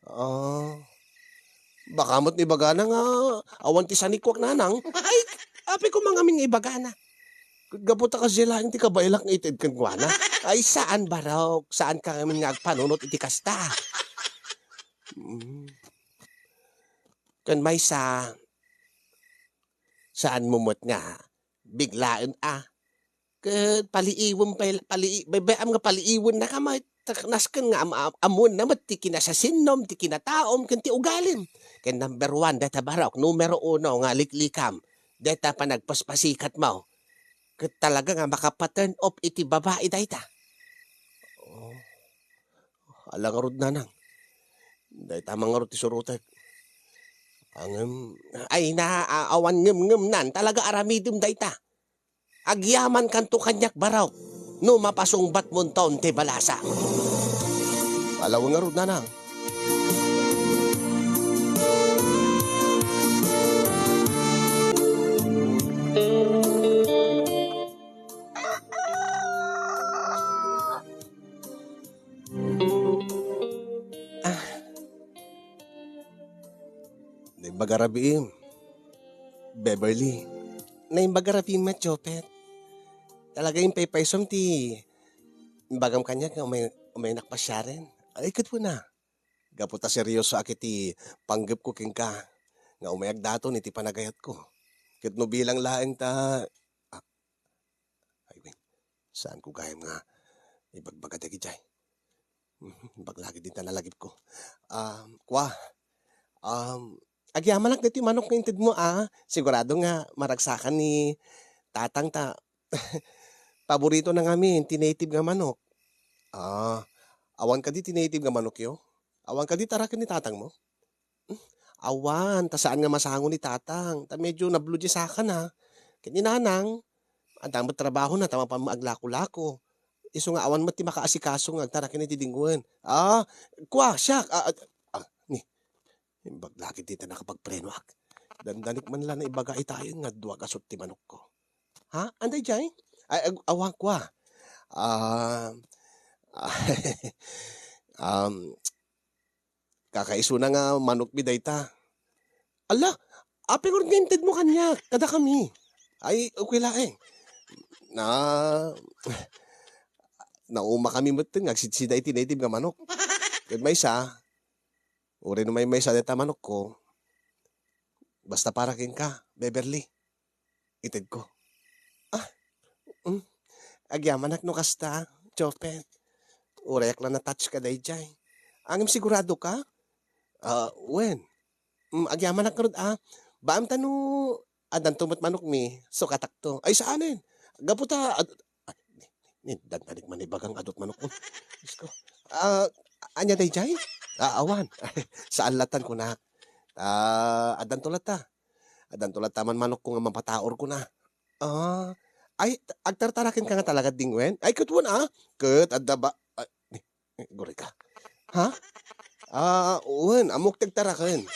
Ah, baka met ibagana nga awan ti sanikuak, nanang. Ay, apay koma ngamin nga ibagana. Ket gapu ta kasdiay laeng ti kabaelak nga ited kenkuana. Ay, saan, Barok. Saanka ngamin nga agpanunot iti kasta. Mm. Ken maysa, saanmo met nga biglaen a. Ket paliiwem pay, palii-, bay-, bay-am nga paliiwennaka met. Ta nasken nga am-, am-, ammoenna met ti kinasasinnom, ti kinataom, ken ti ugalim. Ken number one, dayta, Barok, numero uno nga liklikam, dayta panagpaspasikatmo. Ket talaga nga makapa-turn off iti babai dayta. Oh. Ala ngarud, nanang. Dayta man ngarud ti surotek. Ngem, ay na, a-, awan ngem-ngem nan. Talaga aramidem dayta. Agyamankanto kaniak, Barok, no mapasungbatmonton ti balasa. Alawen ngarud, nanang. Ah. Naimbag a rabiim, Beverly. Naimbag a rabiim met, Jopet. Talaga impaypaysom ti imbagam kaniak nga umay-, umayanak pasiaren. Ay, ket kuna. Gapu ta seriosoak iti panggepko kenka nga umayak daton iti panagayatko. Ket no bilang laeng ta, ah, Ay, wen, saanko gayam nga ibagbaga dagidiay. Baglagid intan a lagipko. Um, kua, um, agyamanak daytoy manok nga intedmo, a. Sigurado nga maragsakan ni Tatang ta paboritona ngamin ti native nga manok. Ah, awan kadi ti native nga manokyo? Awan kadi taraken ni Tatangmo? Hmm, awan, ta saan nga masango ni Tatang, ta medyo nabludisakan a. Ket ni Nanang, adda met trabahona ta mapan aglako-lako. Isu nga awan met ti makaasikaso nga agtaraken iti dingwen. Ah, kua, siak, ah, ah, ah, ni, imbag lagi dita nakapagprenoak. Dandanik man la naibaga itayen nga dua gasut ti manokko. Ha? Anda idiay? Ay, ag-, awan kua. Ah, um, Kakaisuna nga manokmi dayta. Ala, apay ngarud nga intedmo kaniak, kadakami? Ay, okay laeng. Na, naumakami metten nga agsidsida iti native nga manok. Ket maysa, uray no maymaysa dayta manokko, basta para kenka, Beverly. Itedko. Ah, mm. Agyamanak no kasta, Jopet. Urayak la na-touch ka daydiay. Ngem sigurado ka? Ah, wen. Mm, agyamanak ngarud, ah. Baam ta no addanto met manokmi, sukatakto. Ay, saanen? Gapu ta, ad-, ay, ni, ni, dandanik man ibagang adut manokko. Diyos ko. Ah, ania daydiay? Ah, awan. Saan latan kunak. Ah, addanto latta. Addanto latta man manokko nga mapataor kuna. Ah, ay, agtartaraken ka nga talaga dingwen? Ay, ket wen, ah. Ket adda ba, ay, ni, ni, guri ka. Ha? Ah, wen, ammok ti agtaraken.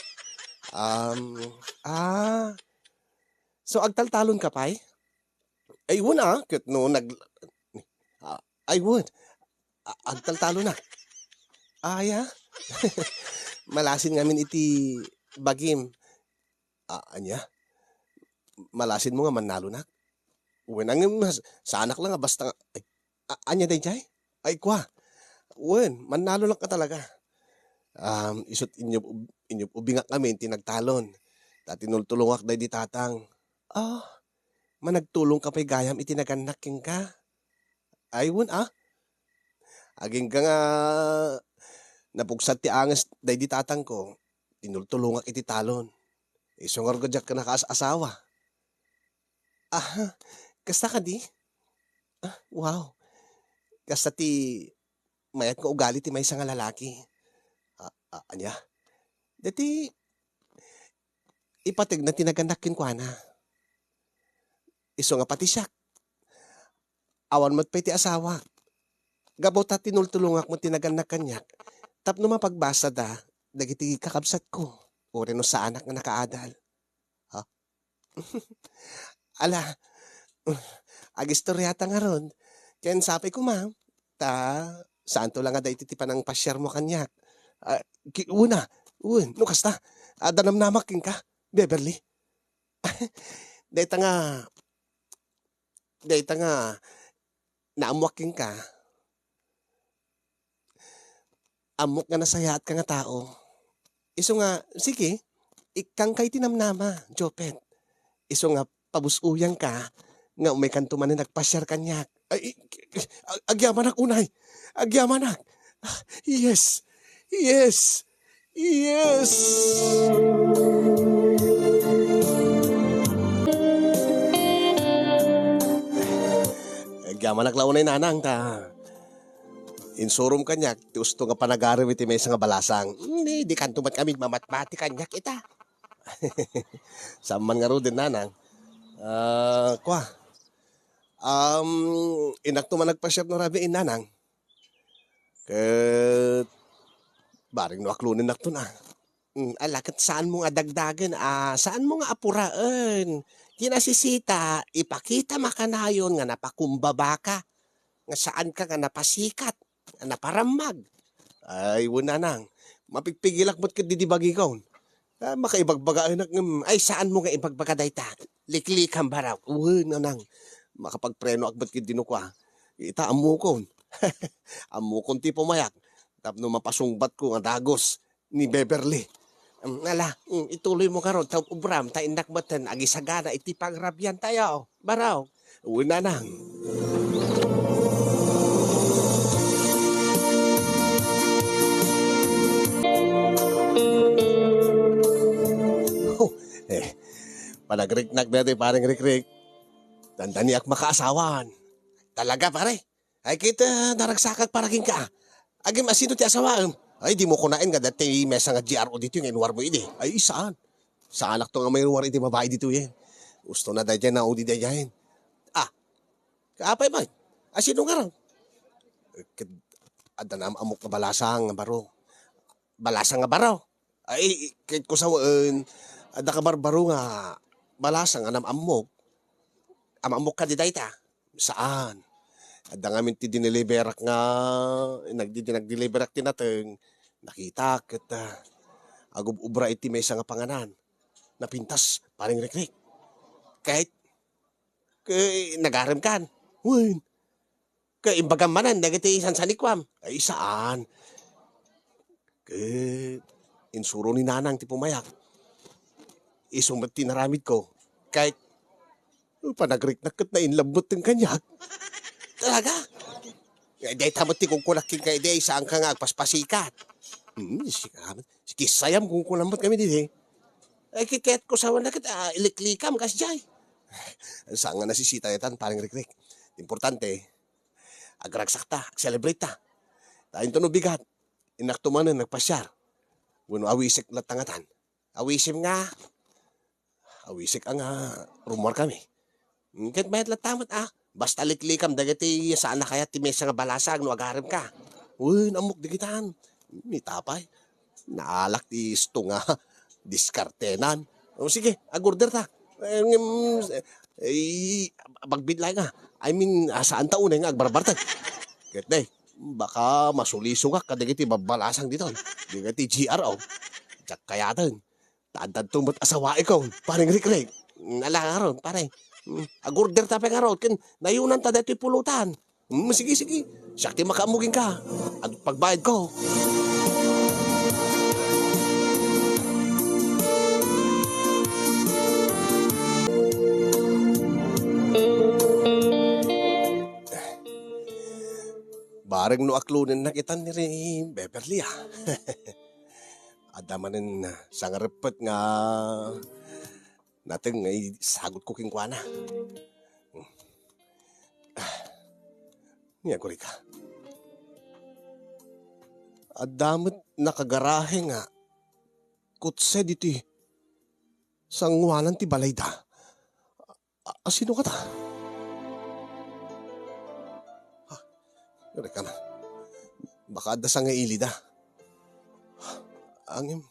Um, ah. So, agtaltalon ka pay? Ay, wen, ah, ket no nag-, ni, ah, ay, wen. A-, agtaltalon na. Aya? Malasin ngamin iti bagim. Ah, ania? Malasinmo nga mannalonak? Wen, ngem, saanak la nga basta nga, ay, a-, ania daydiay? Ay, kua. Wen, mannalonak nga talaga. Um, isut' inyub-, inyub-ubingak ngamin ti nagtalon. Ta tinultulongak daydi tatang. Ah, managtulong ka pay gayam iti nagannak kenka? Ay, wen, ah. Agingga nga napugsat ti anges daydi tatangko, tinultulongak iti talon. Isu ngarud diak nakaas-asawa. Aha, kasta kadi? Ah, wow. Kasta ti mayat nga ugali ti maysa nga lalaki. Ah, ah, ania? Dati, ipategna ti nagannak kenkuana. Isu nga pati siak, awan met pay ti asawak. Gapu ta tinultulongak met ti nagannak kaniak tapno mapagbasada dagiti kakabsatko, uray no saanak nga nakaadal. Ha? Ala, agistoriata ngarud, ken sapay koma, ta saanto la nga daytoy ti panangpasiarmo kaniak. Ah, ki-, una, wen, no kasta, adda namnamak kenka, Beverly. Dayta nga, dayta nga naammoak kenka, ammok nga nasayaatka nga tao. Isu nga, sige, ikkangka iti namnama, Jopet. Isu nga pabus-oyanka nga umaykanto manen agpasiar kaniak. Ay, ag-, agyamanak unay. Agyamanak. Ah, yes. Yes. Yes. Agyamanak la unay, nanang, ta insurom kaniak ti usto nga panagarem iti maysa nga balasang. Ni, di kanto met kami mamatmati kaniak ita. Saan man ngaruden, nanang. Ah, kua. Um, innakto man agpasiar no rabii, nanang. Ket bareng no aklonennakton, a. Mm, ala, ket saanmo nga dagdagen, a, saanmo nga apuraen. Ti nasisita, ipakitam a kanayon nga napakumbabaka, nga saanka nga napasikat, nga naparammag. Ay, wen, nanang, mapigpigilak met ketdi ti bagikon. Ah, makaibagbagaenak ngem, ay, saanmo nga ibagbaga dayta. Liklikam, baraw. Wen, nanang, makapagprenoak met ketdi no kua. Ita, ammokon. Ammokon ti pumayak tapno mapasungbatko nga dagus ni Beverly. Mm, ala, mm, ituloymo ngarud ta obram ta innak metten agisagana iti pangrabiantayo, baraw. Wen, nanang. Oh, eh, panagriknak daytoy, pareng Rikrik. Dandaniak makaasawan. Talaga, pare? Ay, ket, ah, naragsakak para kenka. Agim, asino ti asawaem? Ay, dimo kunaen nga daytoy maysa nga G R O ditoy nga inwarmo idi. Ay, saan. Saanakto nga mairuar iti babai ditoyen. Usto na daydiay, naudi daydiayen. Ah, kaapay met. Asino ngarud? Ket adda naam-ammok nga balasang nga baro. Balasang nga baro? Ay, ket kusawen, adda kabarbaro nga balasang nga naam-ammok. Am-ammok kadi dayta? Saan. Adda ngamin ti dineliverak nga, nagdi-, nagdeliverak ti nateng, nakitak ket, ah, agub-ubra iti maysa nga panganan. Napintas, Paring Rikrik. Ket, ket nagaremkan. Wen. Ket imbagam manen dagiti sansanikuam. Ay, saan. Ket insuro ni Nanang ti pumayak. Isu met ti inaramidko. Ket panagriknak ket nainlove met ti kaniak. Talaga? Ay, dayta met ti kunkunak kenka idi, saanka nga agpaspasikat. Hmm, sika, sika sayam kunkunam met kami didi. Ay, ket, ket kusawen na ket, ah, iliklikam kasdiay. Saan nga nasisita itan, Paring Rikrik. Importante, agragsakta, ag-celebrate ta. Ta inton no bigat, innakto manen nagpasiar. Wenno awisek latta ngatan. Awisem nga, awisek a nga rummuar kami. Mm, ket mayat latta met, ah. Basta liklikam dagiti saan a kayat ti maysa nga balasang no agaremka. Wen, ammok digitan. Ni tapay. Naalak ti isto nga diskartenan. O, sige, ag-order ta. Eh, ngem, eh, agbagbiit laeng, ah. I mean, ah, saan ta unay nga agbarbartek? Ket, day, baka masulisogak kadagiti babbalasang diton. Dagiti G R O. Diak kayaten. Ta adda met asawaikon, Paring Rikrik. Ala ngarud, pare. Mm, ag-order ta pay ngarud, ken nayunan ta daytoy pulutan. Mm, sige, sige. Siak ti makaammo kenka. Ag-, pagbayadko. Bareng no aklonennak itan ni Beverly, ah. Adda manen sangareppet nga nateng nga isagutko kenkuana. Ni agurika. Adda met nakagarahe nga kotse ditoy sanguanan ti balayda. A-, asino kata? Ha? Reka man. Baka adda sangailida. Angem,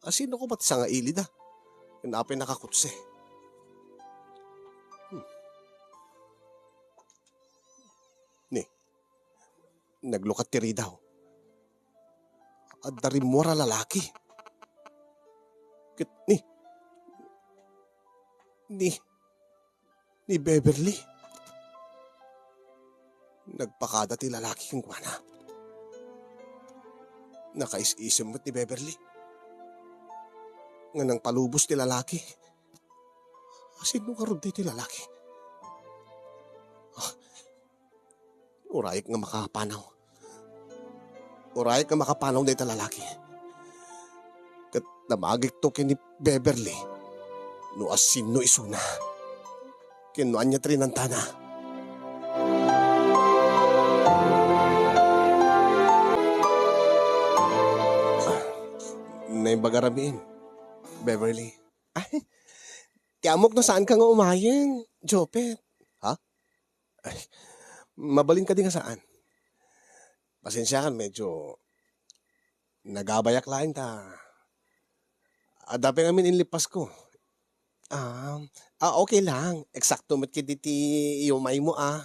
asino ko pati sangailida? Ken apay nakakutse? Hmm. Ni, naglukat ti ridaw. Adda rimmuar a lalaki. Ket ni, ni, ni Beverly. Nagpakada ti lalaki kenkuana. Nakaisisem met ni Beverly. Nga nangpalubos ti lalaki. Asino ngarud ti lalaki? Ah, Urayek nga makapanaw. Urayek nga makapanaw dayta lalaki. Ket damagikto ken ni Beverly no asino isuna. Ken no ania ti rinantana. Ah, naimbag a rabiin, Beverly. Ay, ti ammok no saanka nga umayen, Jopet. Ha? Ay, mabalin kadi nga saan. Pasensiakan, medyo nagabayak laeng ta adda pay ngamin inlippasko. Um, ah, okay lang. Eksakto met kadi ti iumaymo, ah.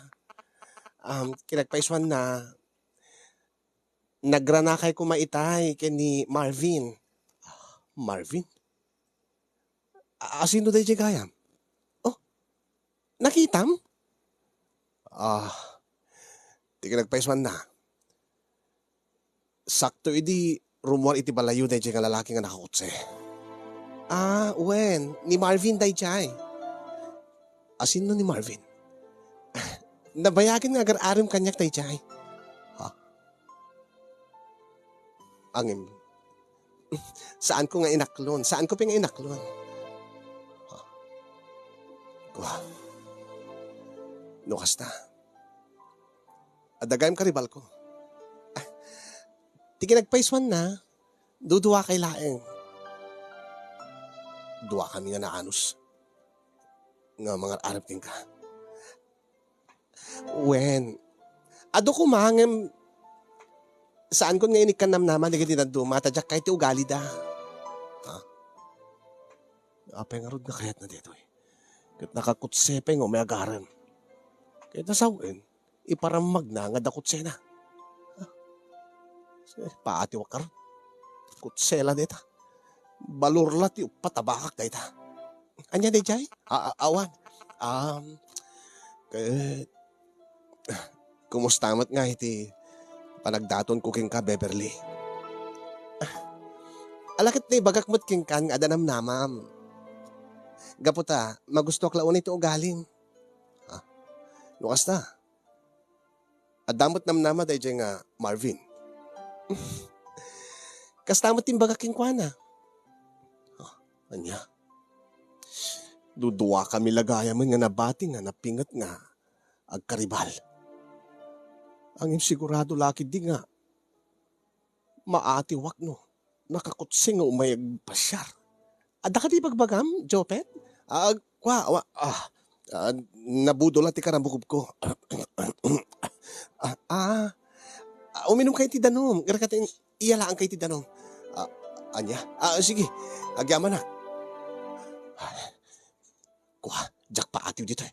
Um, kinagpaisuan na, nagranakay koma itay ken ni Marvin. Marvin? A-, asino daydiay gayam? Oh, nakitam? Ah, ti kinagpaisuan na. Sakto idi rummuar iti balayyo daydiay nga lalaki nga nakakutse. Ah, wen, ni Marvin daydiay. Asino ni Marvin? Nabayagen nga agar-arem kaniak daydiay. Ha? Angem. Saanko nga inaklon. Saanko pay nga inaklon. Ha? Kua. No kasta, adda gayam karibalko. Ah, ti kinagpaisuan na, duduakay laeng. Duakami nga naanus nga mangar-arem kenka. Wen, Adu koma ngem saankon nga inikkan namnama dagiti dadduma ta diak kayat ti ugalida. Ha? Apay ngarud nga kayatna daytoy? Ket nakakutse pay nga umay agarem. Ket nasawen, iparammagna nga adda kutsena. Ha? Paatiwak ngarud. Kutse la dayta. Balor la ti uppat a bakak dayta. Ania daydiay? A-, a-, awan. Um, ket, kumusta met nga iti panagdatonko kenka, Beverly? Ala ket naibagak met kenkan nga adda namnamam. Gapu ta, magustoak la unay ti ugalim. Ah, no kasta, adda met namnama daydiay nga Marvin. Kasta met ti imbagak kenkuana. Ah, ania? Duduakami la gayamen nga nabati nga napinget nga agkaribal. Ngem sigurado la ketdi nga maatiwak no nakakutse nga umay agpasiar. Adda kadi ibagbagam, Jopet? Ah, kua, wa-, ah, ah, nabudol la ti karamukobko. Ah, ah, ah, uminumkayo ti danum. Ngarud ket iyalaankayo ti danum. Ah, ania? Ah, sige. Agyamanak. Kua, diak paatiw ditoy.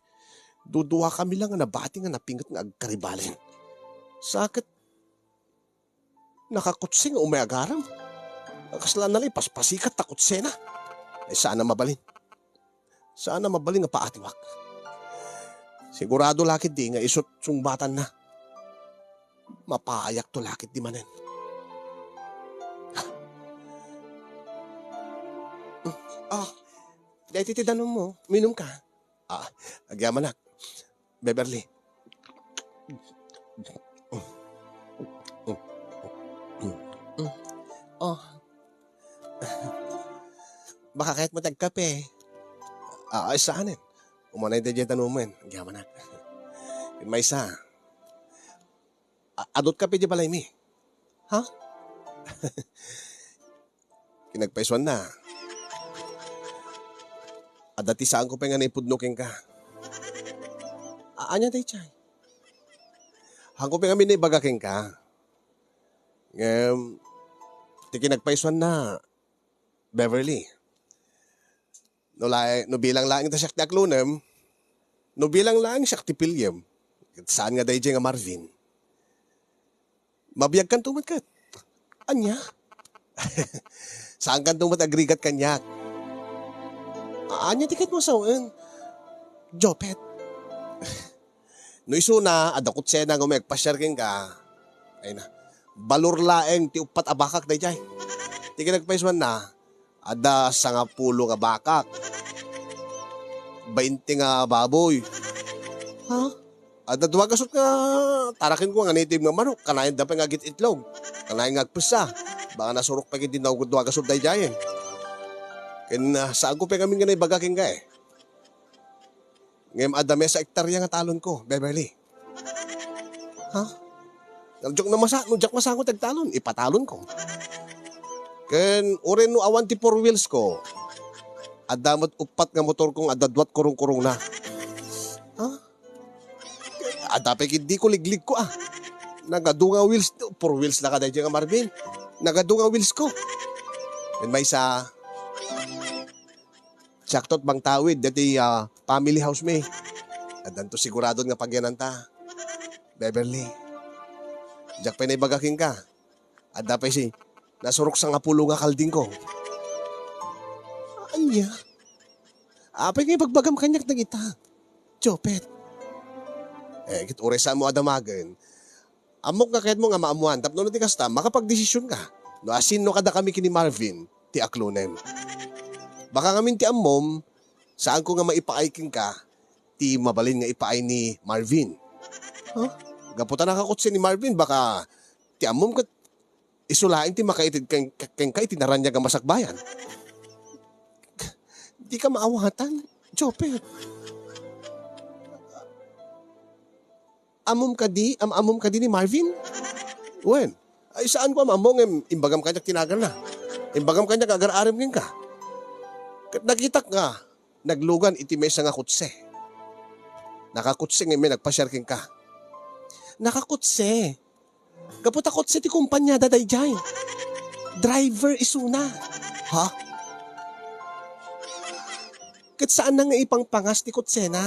Duduakami la nga nabati nga napinget nga agkaribalen. Sa ket, nakakutse nga umay agarem. Kasla na la ipaspasikat ta kutsena. Ay, saan a mabalin. Saan a mabalin nga paatiwak. Sigurado la ketdi nga isu't sungbatanna. Mapaayakto la ketdi manen. Ah, daytoy ti danummo. Uminumka. Ah, agyamanak. Beverly. Oh. Baka kayatmo ti agkape. Ah, ay, saanen. Umanay daydiay danummo. Agyamanak. Maysa. A-, adu't kape diay balaymi. Ha? Kinagpaisuanna, adda ti saanko pay nga naipudno kenka. A-, ania daydiay? Haanko pay ngamin naibaga kenka. Ngem, ti kinagpaisuanna, Beverly, no la-, no bilang laeng ta siak ti aklonem, no bilang laeng siak ti piliem, saan nga daydiay nga Marvin, mabiagkanto met ket. Ania? Saankanto met agrigat kaniak. A-, ania ti kayatmo a sawen? Jopet. No isuna, adda kutsena nga umay agpasiar kenka. Ay na. Balor laeng ti uppat a bakak daydiay. Ti kinagpaisuanna, adda sangapulo nga bakak. Bainte nga baboy. Ha? Adda dua gasut nga tarakenko nga native nga manok. Kanayonda pay nga agit-itlog. Kanayon nga agpessa. Baka nasurok pay ketdi dua gasut daydiayen. Ken, ah, saanko pay ngamin nga naibaga kenka, eh. Ngem adda maysa a ektarya nga talonko, Beverly. Ha? No diak masa-, no diak masango ti agtalon, ipatalonko. Ken uray no awan ti four wheels ko, adda met uppat nga motorko nga adda dua't kurungkurungna. Ha? Adda pay ketdi kuligligko, ah. Nagadu nga wheels, four wheels la kadaydiay nga Marvin. Nagadu nga wheels ko. Ken maysa, siakto ti mangtawid daytoy, ah, family house mi. Addanto siguradon nga pagyananta. Beverly, diak pay naibaga kenka. Adda pay si nasurok sangapulo nga kaldingko. Ania? Apay nga ibagbagam kaniak dagita? Jopet. Eh, ket uray saanmo a damagen. Ammok nga kayatmo nga maammoan, tapno no di kasta, makapagdesisionka. No asino kadakami ken ni Marvin, ti aklonem. Baka ngamin ti ammom, saanko nga maipaay kenka, ti mabalin nga ipaay ni Marvin. Huh? Gapu ta nakakutse ni Marvin, baka ti ammom ket isu laeng ti makaitid ken-, kenka iti naraniag a masakbayan. Dika maawatan, Jopet. Ammom kadi, am-, ammom kadi ni Marvin? Wen, ay, saanko a maammo ngem imbagam kaniak ti naganna. Imbagam kaniak nga agar-arem kenka. Ket nakitak nga naglugan iti maysa nga kutse. Nakakutse ngem nagpasiar kenka. Nakakotse. Gapu ta kotse ti kompaniada daydiay. Driver isuna. Ha? Ket saanna nga ipangpangas ti kotsena.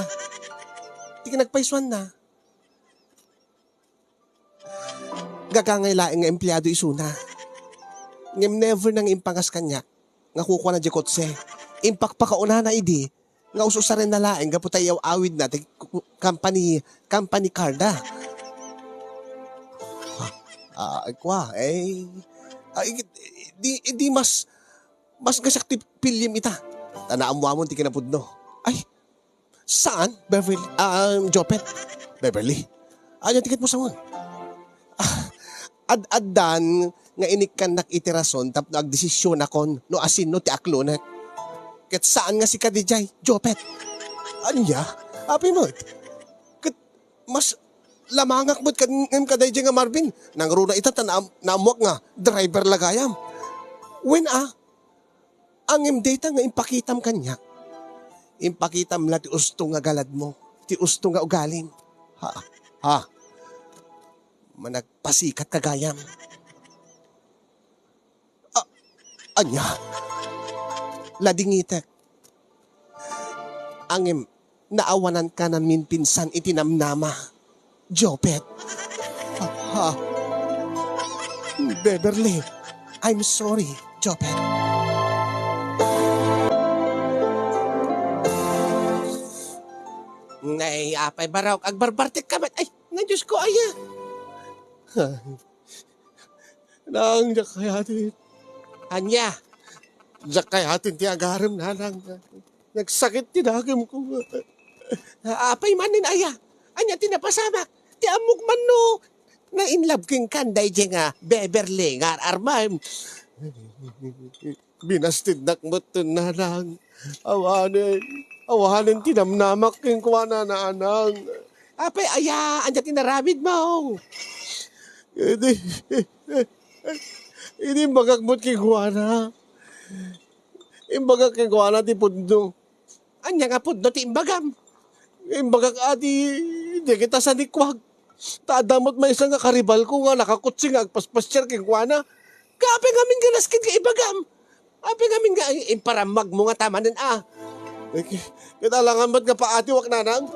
Ti kinagpaysuanna, gagangay laeng nga empleado isuna. Ngem never na nga impangas kaniak nga kukuana diay kotse. Impakpakaunana idi nga us-usarenna laeng gapu ta iyaw-awidna ti ku-, ku-, company, company carda. Ah, ah, kua, eh, ah, di, di mas, mas ngasak ti piliem ita. Ta naammoamon ti kinapudno. Ay, saan, Beverly? Ah, Jopet. Beverly. Ania ti ket mo sawen? Ah, ad-addan nga inikkannak iti rason tapno agdesisionakon no asino ti aklonek. Ket saan nga sika diay, Jopet? Ania? Apay met? Ket mas lamangak met kad-, ngem kadaydiay nga Marvin. Nangruna ita ta naam-, naammoak nga driver la gayam. Wen a, ngem dayta nga impakitam kaniak. Impakitam la ti usto nga galadmo, ti usto nga ugalim. Ha? Ha? Managpasikat ka gayam. A-, ania? Ladingitek. Ngem, naawananka naminpinsan iti namnama. Jopet. Ha? Beverly, I'm sorry, Jopet. Nay, apay barok, agbarbartek ka met. Ay, na Diyos ko, aya. Nang, diak kayaten. Ania? Diak kayaten ti agarem, nanang. Nagsakit ti dagem ko. Apay manen aya? Ania ti napasamak? Ti ammok man no na-in love kenka daydiay nga Beverly nga ar-armem. Binastidnak metten, nanang. Awanen, awanen ti namnamak kenkuana, nanang. Apay aya, ania ti naramidmo? Idi, idi imbagak met kenkuana. Imbagak kenkuana ti pudno. Ania nga pudno ti imbagam? Imbagak a ti, dagita sanikuak. Ta adda met maysa nga karibalko nga nakakotse nga agpaspasiar kenkuana. Apay ngamin nga nasken nga ibagam? Apay ngamin nga i-, imparammagmo ngata manen a? Eh, ket alangan met nga paatiwak, nanang.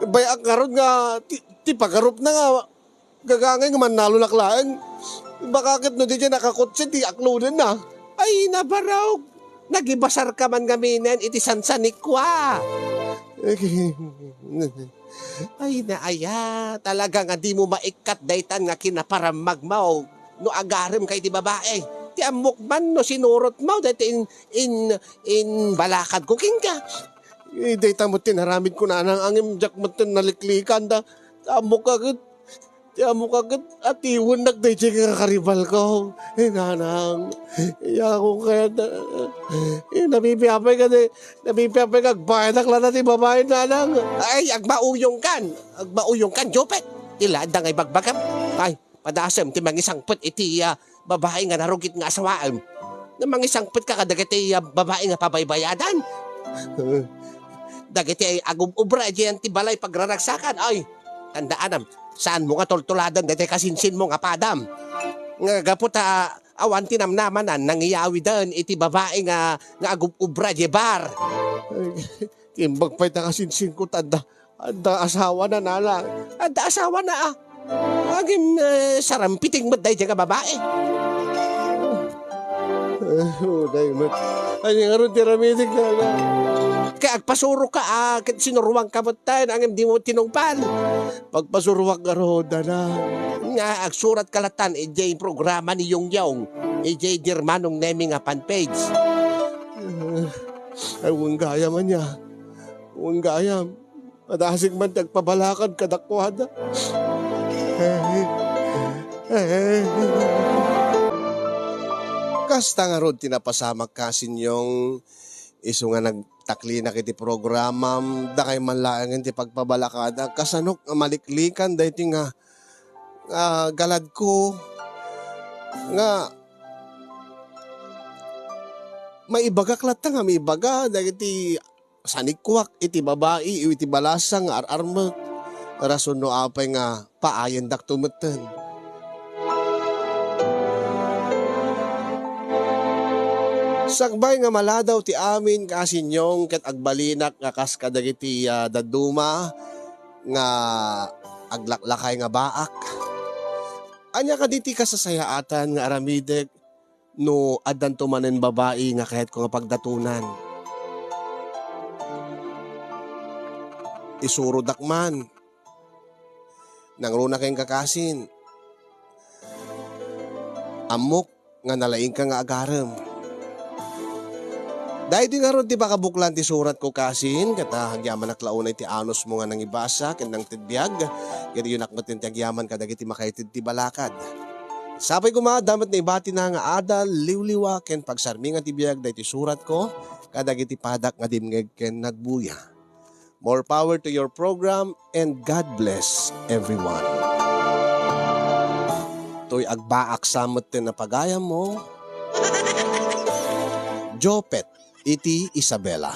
Bay-ak ngarud nga ti, ti pagarupna nga gagangay nga mannalulak laeng. Baka ket no diay nakakotse ti aklodenna. Ay, nabarok! Nagibasarka man ngaminen iti sansanikua. Ay, naaya, talaga nga dimo maikkat daytan nga kinaparammagmo no agaremka iti babai. Ti ammok man no sinurotmo dayta in, in, imbalakadko kenka. Eh, dayta met ti naramidko, nanang, ngem diak met naliklikan da. Ammok a ket Ti ammok a ket atiwennak daydiay nga karibalko. Eh, nanang, iyako kayat, eh, nabibiapay ka di, nabibiapay ka, agbayanak latta ti babai, nanang. Ay, agmauyongkan. Agmauyongkan, Jopet. Ti la adda nga ibagbagam. Ay, padasem ti mangisangpet iti, ah, babai nga narugit nga asawaem. Nga mangisangpet ka kadagiti, ah, babai nga pabaybayadan. Dagiti agub-ubra diyan ti balay pagraragsakan. Ay, tandaanam, saanmo nga tultuladen daytoy kasinsinmo nga padam. Nga gapu ta awan ti namnamanan, nangiyawiden iti babai nga, nga agub-ubra diay bar. Ay, imbag pay ta kasinsinko ta adda, adda asawana, nanang. Adda asawana, ah. Agin, eh, sarampiting met daydiay nga babai. Eh, uday met. Ania ngarud ti aramidek, nanang? Kay agpasuroka, ah, ket sinuroanka met tayo, ngem dimo tinungpal. Pagpasuroak ngarud, nanang. Nga, agsuratka lattan, idiay programa ni Yongyong, idiay Germanong Nemi nga fan page. Eh, ay, wen gayam ania. Wen gayam. Padasig man ti agpabalakad kadakuada. Kasta ngarud ti napasamak, Kasinyong, isu nga nagtaklinak iti programam, dakay man laengen ti pagpabalakada. Kasanok nga maliklikan daytoy nga, nga galadko nga maibagak latta nga maibaga dagiti sanikuak iti babai iti balasa nga ar-armek. Rason no apay nga paayendakto metten. Sakbay nga maladaw ti amin, kaasinyong, ket agbalinak nga kas kadagiti, ah, dadduma nga aglaklakay nga baak. Ania kadi ti kasasayaatan nga aramidek no addanto manen babai nga kayatko nga pagdatonan? Isurodak man. Nangruna kenka, kasin. Ammok nga nalaingka nga agarem. Daytoy ngarud ti pakabuklan ti suratko, kasin, ket, ah, agyamanak la unay ti anusmo nga nangibasa ken nangted biag, ket iyonak metten ti agyaman kadagiti makaited ti balakad. Sapay koma, adda met naibatina nga adal, liwliwa, ken pagsarmingan ti biag daytoy suratko kadagiti padak nga dimngeg ken nagbuya. More power to your program and God bless everyone. Toy agbaak sa metten a pagayammo, Jopet iti Isabela.